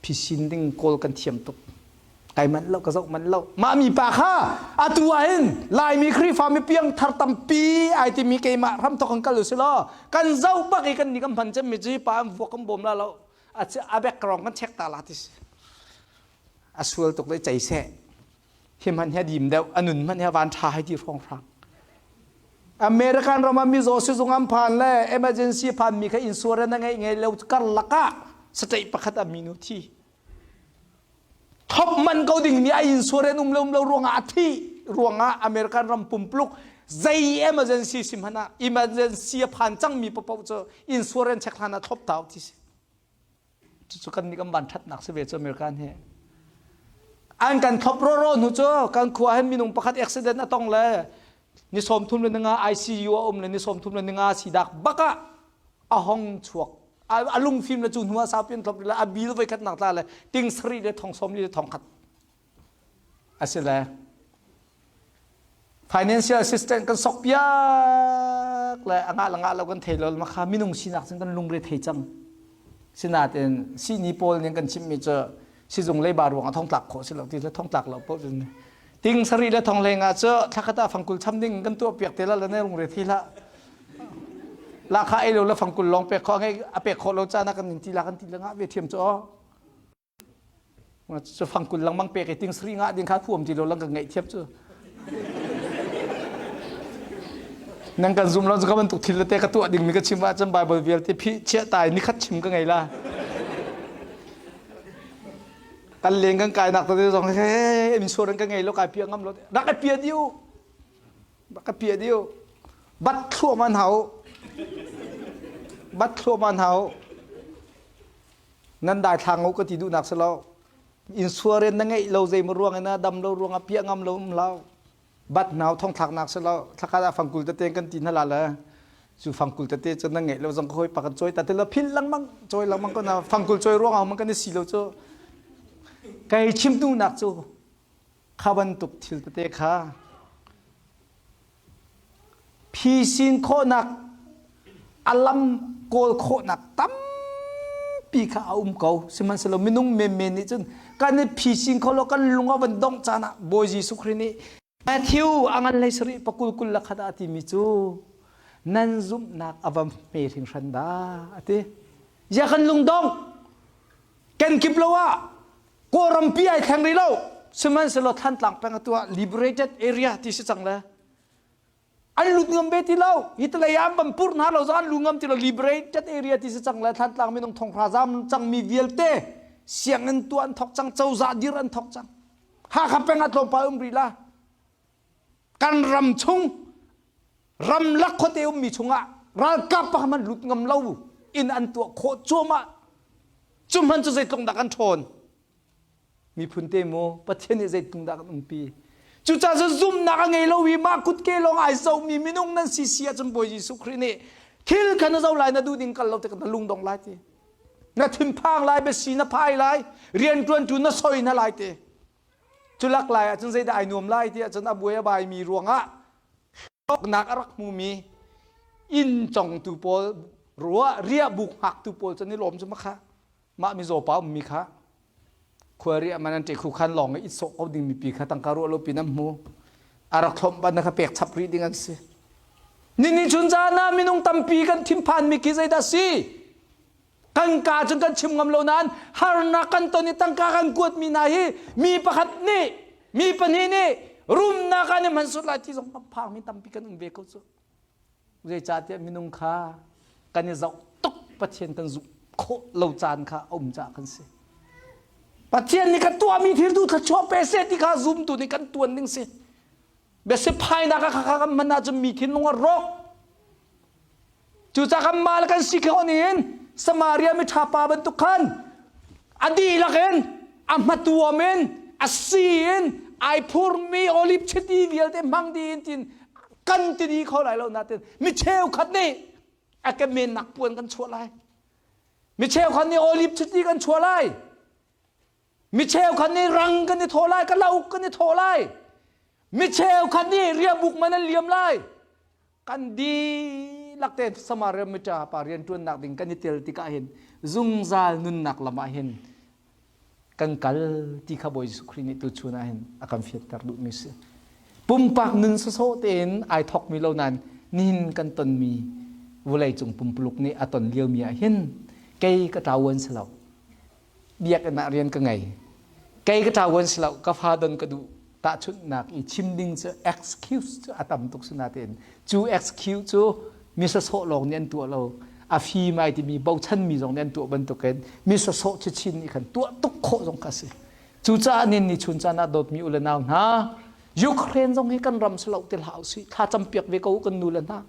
phisin ding kawl kan thiam tuk. Kai manh lo ka zoh manh lo. Mah mi pa kha atu ah hin Laimi Khrihfa mi piangthar tampi ai timi keimah hramthok kan kal usih law kan zoh bak i kan ni kan hman cemmi cu hi pa an vuak kan bawm la lo a background kan check ta la ti si. A sual tuk le cei seh. Hi hmanh hi a dim deuh a nun hmanh hi a van ṭha hei ti hrawnghrang. American ram ah mizaw sizung an phan le emergency phan mi kha insurance a ngeih ngei lo karlak ah state pakhat ah minu thi. Thop man ko ding mi a insurance um lo um lo ruangah a thih ruangah American ram pumpuluk zei emergency sim hmanh ah emergency a phan cang mi paoh cu insurance check hlan ah thlop tau ti si. Cucu kan nih kan van ṭhatnak si ve cu American hi. An kan thlop rawraw hnu cu kan khua hin minung pakhat accident a tong le ni 35 ICU a um le ni 35 sidak bak ah a hong chuak a lungfim le cu hnu ah saupi an thlop le a bil voi khat nak tla le ting sarih le thong sawm li le thong khat a si le financial assistant kan sok piak le a ngah le ngah lo kan thei lo ma kha minung sinak cun kan lungre thei cang sinain sihni pawl nih kan chimmi cu sizung leiba ruang ah thongtlak khawh si lo ti le thongtlak lo paoh cun ting sarih le thong hleng ah cu thlakhat ah fangkul cham ding kan tuah piak te la le ne lungre thi hlah lahkhah ei lo le fangkul lawng pek khawh ngei a pek khawh lo caan ah kan in ti la kan ti le ngah ve thiam cu aw Cu fangkul lengmang pek i ting sari ngah ding kha thuam ti lo lang ka ngeih thiam cu. Nang kan zum lo cu ka bantuk thil tete ka tuah dingmi ka chim ahcun Bible vialte phih chiah tai nikhat chim ka ngei la. Kan leng kan kainak tete zong he insurance ka ngei lo kai pia ngam lo. Rak ka pia diu. Rak ka pia diu. Bat thluahmah hna u. Bat thluahmah hna u. Nan daithlang u ka ti duhnak si lo. Insurance na ngeih lo zeimaw ruang in dam lo ruangah piah ngam lo um lo. Bat nau thongthlaknak si lo. Thlakhat ah fangkul tete kan ti hna la le cu fangkul tete cu na ngeih lo zong ka hawi pa kan cawi ta ti lo philh lengmang cawi lengmang ko na fangkul cawi ruangah man kan i si lo cu. Kai chim duhnak cu kha bantuk thil tete kha Phisin khawhnak a lam kawl khawhnak tampi kha a um ko. Sihmanhsehlaw minung menmen nih cun kan i phisin kho lo kan lung a van dongh caan ah Bawi Jesuh Khrih nih Matthew a ngan hlei sarih pakul kul le khat ah a timi cu nan zumhnak a va hme hringhran dah a ti. Ziah kan lungdong kenkip lo ah Kawlrampi ai thleng rih lo. Sihmanhsehlaw Thantlang peng atu ah liberated area ti si cang le an lut ngam ve ti lo. Hi talei ah an van pur hna lo zong an lu ngam ti lo. Liberated area ti si cang le Thantlang minung thonghra zam cangmi vialte sianginn tuah an thok cang, cozah dir an thok cang. Hakha peng ah tlawmpal um rih la. Kan ram chung ramlak khuate ummi chungah ralkap pakhat hmanh lut ngam lo in an tuah khawh cuahmah. Cu hmanh cu zeitluk dah kan ṭhawn? Miphun te mu Pathian nih zeitluk dah kan umpi? Cucaah cu zumhnak a ngei lo i mah kutke lawng ai zohmi minung nan si si ahcun Bawi Jesuh Khrih nih thil kha na zoh lai na duh ding kal lo tikah na lungdong lai ti. Na thinphang lai, biasi na phai lai, rianṭuantu na soi hna lai ti. Cu lak lai ahcun zeidah ai nuam lai ti ahcun a buai a baimi ruangah hlawknak a rak hmumi inn congtu pawl ruah riahbuk hngaktu pawl cu an i lawm cu makha mah mizaw pa ummi kha khua riah man an ṭe khu khan lawng i it sawh ko ding mipi kha tangka ruah lo pin an hmu a rak thlawmh ban kha pek chap rih ding an si. Nini chun caan ah minung tampi kan thinphanmi khi zeidah si? Kan ka cun kan chim ngam lo nain harnak kan ton i tangka kan kuatmi hna hi mi pakhat nih mi pahnih nih rumnak ah nih hman sut lai ti zong kan phangmi tampi kan um ve ko cu. Zeicahtiah minung kha kan i zoh tuk Pathian kan zumh khawh lo caan kha a um caah kan si. Pathian nih kan tuahmi thil tu thluachuah pe seh ti kha zumtu nih kan tuan ding si. Biasiphainak ah kha kan hman ahcun mi thinlung a rawk. Cucaah kan mah le kan si kho in Samaria miṭha pa bantuk khan a dihlak in a hmatuam in a si in ai phurmi olive chiti vialte hmang dih in tin kan ti dih kho lai lo natin mi cheukhat nih a kemennak puan kan chuah lai. Mi cheukhat nih olive chiti kan chuah lai. Mi cheukhat nih rang kan i thawh lai, kalauk kan i thawh lai. Mi cheukhat nih riahbuk man an liam lai. Kan dihlak te Samaria mita pa rianṭuannak ding kan i tel tikah hin zungzal nunnak lam ah hin kan kal ti kha Bawi Jesuh Khrih nih tuchun ah hin a kan fianter duhmi si. Pumpak nun sawsawh tein ai thawkmi lo nain nihin kan tonmi vawleicung pumpuluk nih a ton liomi ah hin kei ka ṭauan si lo. Biakinn ah rian ka ngei. Kei ka ṭauan si lo, ka fa don ka duh. Tahchunhnak i chim ding cu excuse cu a tam tuk si natein cu excuse cu mi sawsawh lawng nih an tuah lo. A fim ai timi bochanmi zong nih an tuah bantukin mi sawsawh chinchin nih khan tuah tuk khawh zong kha a si. Cucaah nin ni chun caan ah dawtmi u le nau hna, Ukraine zong hi kan ram si lo ti hlah usih. Thla campiak ve ko kan nu le hna.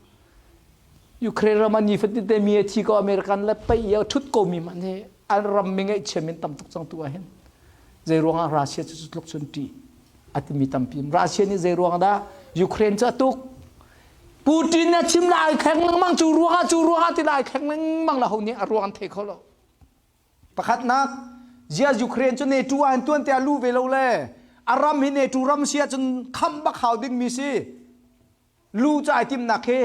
Ukraine ram ah nifatin te mi a thi ko American le pei a thut ko mi man hi an ram mi ngaihchia min tam tuk cang tu ah hin zei ruangah Russia cu tluk cun ṭih a timi tampi Russia nih zei ruang dah Ukraine cu a tuk Putin a chim la ai thleng lengmang cu ruangah cu ruangah ti la ai thleng lengmang la ho nih a ruang an thei kho lo pakhatnak zia Ukraine cu NATO ah hin tuan te a lu ve lo le a ram hi NATO ram si ahcun khamh bak hau ding mi si Lu cu ai timnak hi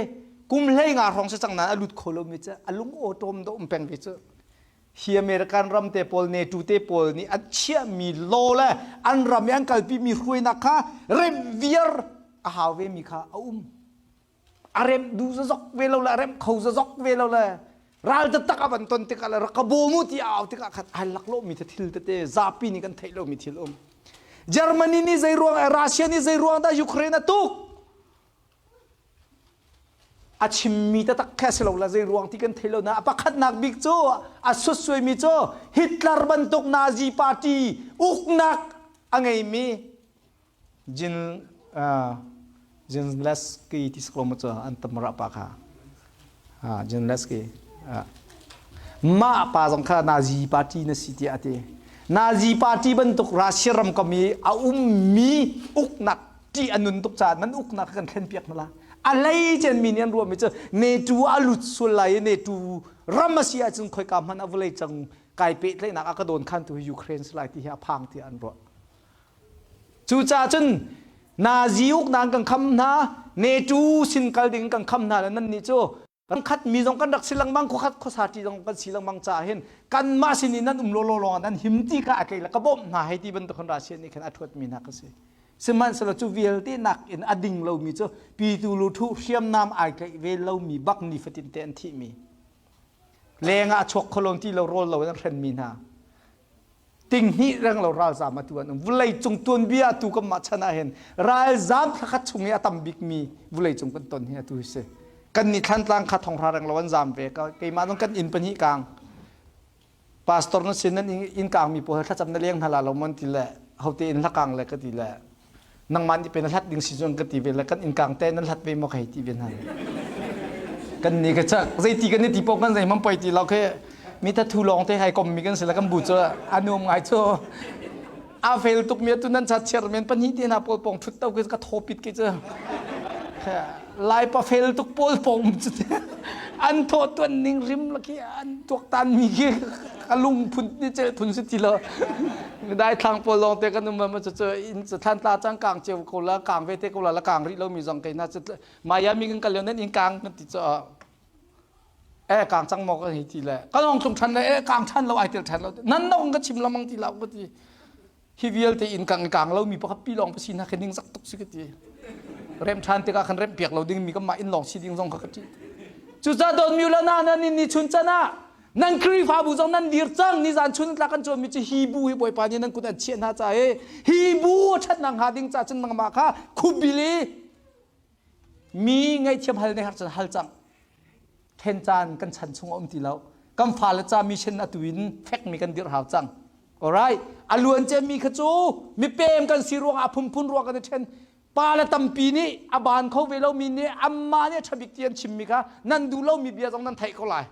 kum hlei nga hrawng si cang nain a lut kho lomi cu a lung awṭawm dawh um peng ve cu. Hi American ram te pawl NATO te pawl nih an chiahmi law le an ram i an kalpimi hruainak kha remh viar a hau vemi kha a um. A remh duh zazok ve lo le a remh kho zazok ve lo le ral taktak a van ton tikah le rak ka bawm u ti a au tikah khan ai laklawhmi thil tete zapi nih kan theih lomi thil um. Germany nih zei ruang Russia nih zei ruang dah Ukraine a tuk? A chimmi taktak kha si lo la zei ruang ti kan thei lo na a pakhatnak bik cu a sutsuaimi cu Hitler bantuk Nazi party uknak a ngeimi Jin uh, Zelensky ti saklo mu cu an tamra pa kha uh, Zelensky uh, mah pa zong kha Nazi party na si tiah a ti Nazi party bantuk Russia ram kam i a ummi uknak ṭih a nun tuk caah nan uknak kan thlen piak hna la a lei cen mi nih an ruahmi cu NATO a lut sual lai i NATO ram a si ahcun khoika hmanh a vawlei cang kai pehtlaihnak a ka dawn khan tu hi Ukraine si lai ti hi a phang tiah an ruah Cucaah cun Nazi uknak kan kham hna, NATO sin kal ding kan kham hna le nannih cu kan khat mi zong kan rak si lengmang khuakhat khuasa ṭi zong kan si lengmang caah hin kanmah sin in nan um lawlaw lawng nan him ti kha a kei le ka bawmh hna hei ti bantuk khan Russia nih khan a ṭhuat mi hna ka si. Sihmanhsehlaw cu vialte nak in a ding lomi cu pitu lu thuh hriamnam ai tlaih ve lomi bak nifatin te an thihmi leng ah a chuak kho lo ti lo rawl lo in an hrenmi hna Tinghnih renglo ralzaam atu an um. Vawleicung tuanbia atu kan mah chan ah hin ralzaam thlakhat chung i a tam bikmi vawleicung kan ton hi atu hi si. Kan nih Thlantlang kha thonghra renglo an zaam ve. Keimah zong kan inn pahnih kang. Pastor na sin nan inn kangmi pawl thlacam na leng hna la lo mon ti le hote inn hlakang le ka ti le nangmah nih pe na hlat ding si cun ka ti ve le kan innkang te nan hlat ve maw ka hei ti ve hna kan ni ka chak zeiti kan ni ti pok kan zei man poi ti lo khi mi ta thu lawng te hai kom mi kan si la kan bu cu anuam ngai cu a fel tuk mi atu nan chat chiar men pahnih te na pawl pong thut to ka thopit ke cu lai pa fel tuk pawl pong cu an thaw tuan ning rim la khi an tuaktan mi khi ka lung phun ni cel phun si ti lo dai thlang pawl lawng te kan um ma cu cu in cu thlan tla cang kang cheu ko la kang ve te ko la la kang rih lo mi zong kai na cu Miami kan kal lio nan in kang kan ti cu e kang cang maw kan hi ti le kan ong tlung than le e kang than lo ai tel than lo nan nong ka chim lamang ti lo ka ti hi vialte in kang kang lo mi pakhat pi lawng pa si na khe ning zak tuk si ka ti. Remh ṭhan tikah khan remh piak lo dingmi kanmah inn lawng si ding zong kha ka ṭih. Cucaah dawtmi u le nau nan ni chun can ah nan Khrihfabu zong nan dir cang nizan chun tla kan cawnmi cu hi bu hi Bawipa nih nan kut an chiah hna ca i hi bu a ṭhatnak hnga ding ca cun nangmah kha khupbil i mi ngaihthiam hal ne har cun hal cang. Then caan kan chan chung a um ti lo. Kan fale ca mission atu in fekmi kan dirh hau cang. Alright. A luan mi kha cu mipem kan si ruangah a phunphun ruang kan i then. Pa le tampi nih a baan kho ve lomi nih anmah nih a ṭha bik ti an chimmi kha nan duh lomi bia zong nan theih ko lai.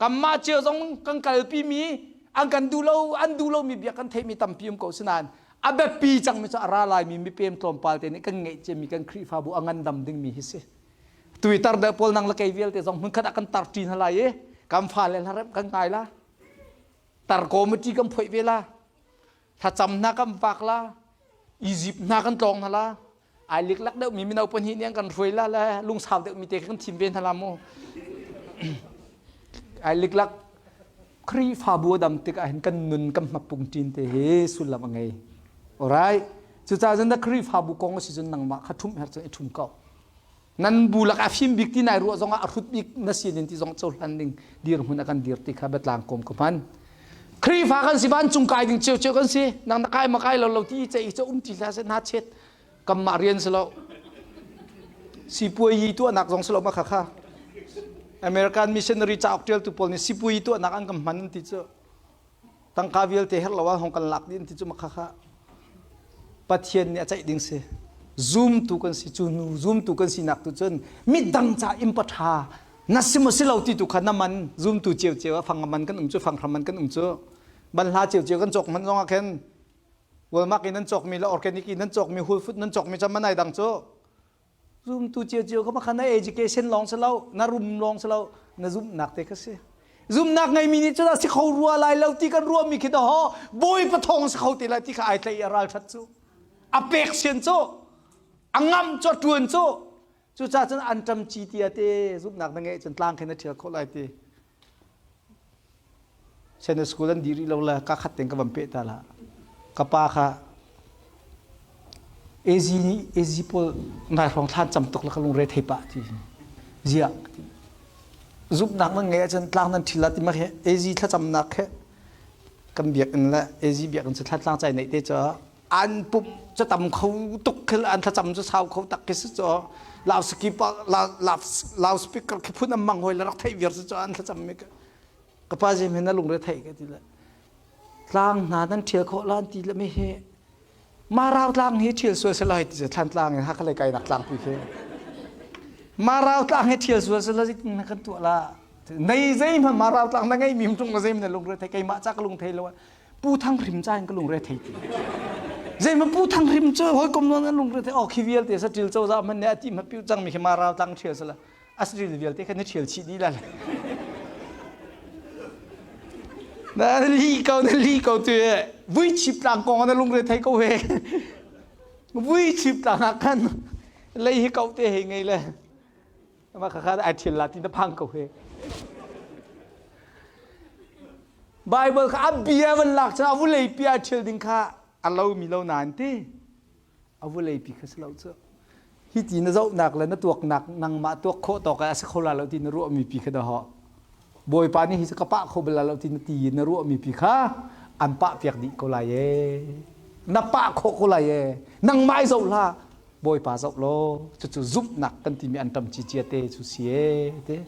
Kanmah cio zong kan kalpimi an kan duh lo an duh lomi bia kan theihmi tampi um ko sinain a biapi cangmi cu a ra laimi mipem tlawmpal te nih kan ngeih ciami kan Khrihfabu a ngandam dingmi hi si. Tuitar deuh pawl nang le kei vialte zong hmunkhat ah kan tar ṭi hna lai i kan fale hlaremh kan ngai la. Tar committee kan phoih ve la. Thlacam hna kan vak la. Egypt hna kan tlawng hna la. Ai liklak deuh mi mino pahnih nih an kan hruai la le lungsau deuh mi te kan thim ve hna la mu. Ai liklak Khrihfabu a dam tikah hin kan nun kan hmapung ṭin te hi sullam a ngei. Alright. Cucaah cun na Khrihfabu kong a si cun nangmah kha ṭhumh her cun i ṭhum ko. Nan bu lak a fim bik ti nai ruah zongah a hrut bik na sinin ti zong cohlan ding dirhmun a kan dir ti kha biatlang kawm ka hman. Khrihfa kan si vancung kai ding ciocio kan si. Nang na kai ma kai lo lo ti ce i ce um ti hlah seh na chet. Kanmah rian si lo. Sipuai tuahnak zong si lo ma kha kha. American missionary cauk ṭialtu pawl nih sipuai tuahnak an kan hman an ti cu. Tangka vialte herh lo ah hong kan lak dih an ti cu ma kha kha. Pathian nih a ceih ding si. Zumtu kan si cu nu zumtu kan sinak tu cun midang ca in paṭha na si maw si lo ti tu kha na man zumtu ciocio a fang a man kan um cu fanghram man kan um cu banhla ciocio kan cawk hmanh zong ah khin Walmart in nan cawkmi le organic in nan cawkmi whole food nan cawkmi cam man ai dang cu zumtu cio kha makhan na education lawng si lo na rum lawng si lo na zumhnak te kha si zumhnak ngeimi nih cun a si kho rua lai lo ti kan ruahmi khi daw bawipa thawng si kho te lai ti kha ai tlaih i a ralṭhat cu a pek sian cu a ngamh cu a ṭuan cu cucaah cun an ṭam ci tia te zumhnak na ngeih cun tlang khin na ṭhial khawh lai ti Sunday school an dih rih lo le ka khat tein ka van peh ta la. Ka pa kha AZ nih AZ pawl nai hrawng thlan cam tuk le ka lungre thei pah ti. Ziah zumhnak nan ngeih ahcun tlang nan ṭhil la ti ma khi AZ thlacamnak khi kan biakinn le AZ biakinn cu thlatlang cai neih te cu an pumh cu tam kho tuk khi an thlacam cu sau kho tak khi si cu loudspeaker loudspeaker khi phun an mang hoi le rak theih viar cu an thlacam mi ka pa zem hin na lungre theih ka ti le tlang hna nan ṭhial khawh lan ti le mi hi marau tlang hi ṭhial sual se lai ti thlan tlang in hakhalei kai nak tlang pi khi marau tlang hi ṭhial sual se la na kan tuah la nei zei hmanh marau tlang na ngei mi tung na zei na lungre thei keimah ca ka lung thei lo Pu Thang Hrim ca in ka lungre thei ti. Zeihmanh Pu Thang Hrim cu hawikom nawn an lungre thei oh khi vialte saṭil cozah hmanh nih a ti hma piu cangmi khi ma ral tlang ṭhial sala a saṭil vialte kha na ṭhial chih dih la na li ko na li ko tu e vui chip tlang kong na lungre thei ko he vui chip tlang ah khan lei hi ko te hei ngei le ma kha kha ai ṭhial la ti na phang ko he Bible kha a bia van lak cun a vulei pi ah ṭhial ding kha a lomi lo nain ti a vulei pi kha si lo cu hi ti na zohnak le na tuaknak nangmah tuak khawh tawk ah a si kho la lo ti na ruahmi pi kha dah Bawipa nih hi cu ka pah kho bal la lo ti na ti na ruahmi pi kha an pah piak dih ko lai ee na pah khawh ko lai ee nangmah i zoh hlah Bawipa zoh law cucu zumhnak kan timi an ṭam cicia te cu si ee te.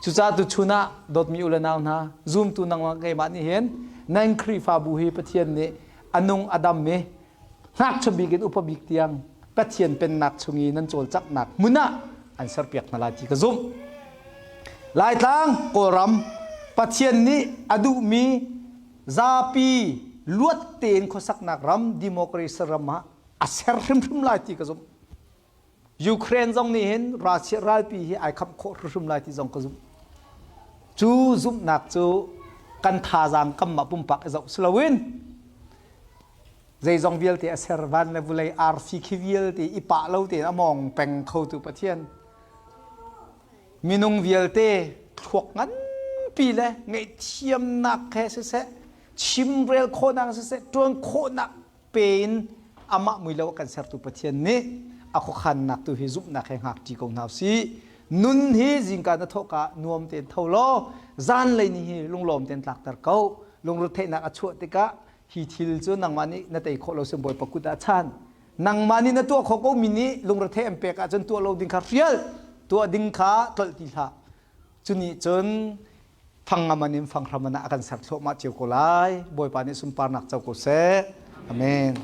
Cucaah tuchun ah dawtmi u le nau hna zumtu nangmah keimah nih hin nan Khrihfabu hi Pathian nih a nung a dam i ngakchia bik in upa bik tiang Pathian pennak chung i nan cawlcanghnak hmun ah an serpiak hna lai ti ka zumh. Laitlang Kawlram Pathian nih a duhmi zapi luat tein khuasaknak ram democracy ram ah a ser hrimhrim lai ti ka zumh. Ukraine zong nih hin Russia ralpi hi ai khamh khawh hrimhrim lai ti zong ka zumh. Cu zumhnak cu kan thazaang kanmah pumpak i zoh si loin zeizong vialte a ser van le vulei arfi khi vialte i pah lo tein a mawng peng khotu Pathian minung vialte thluak nganpi le ngaihthiamnak he siseh chimrel khawhnak siseh ṭuan khawhnak pe in amah mui lo a kan sertu Pathian nih A khuakhannak tu hi zumhnak he hngak ṭi ko hna usih. Nun hi zingka na thawhka nuam tein tho law zanlei ni hi lunglawm tein tlakter ko. Lungretheihnak a chuah tikah hi thil cu nangmah nih na tei khawh lo sin Bawipa kut ah chan. Nangmah nih na tuah khawh ko mi nih lungretheih an pek ahcun tuah lo ding kha hrial, tuah ding kha tlolh ti hlah. Cunih cun fangngaman in fanghram ah a kan ser thluahmah cio ko lai. Bawipa nih sunparnak co ko seh. Amen.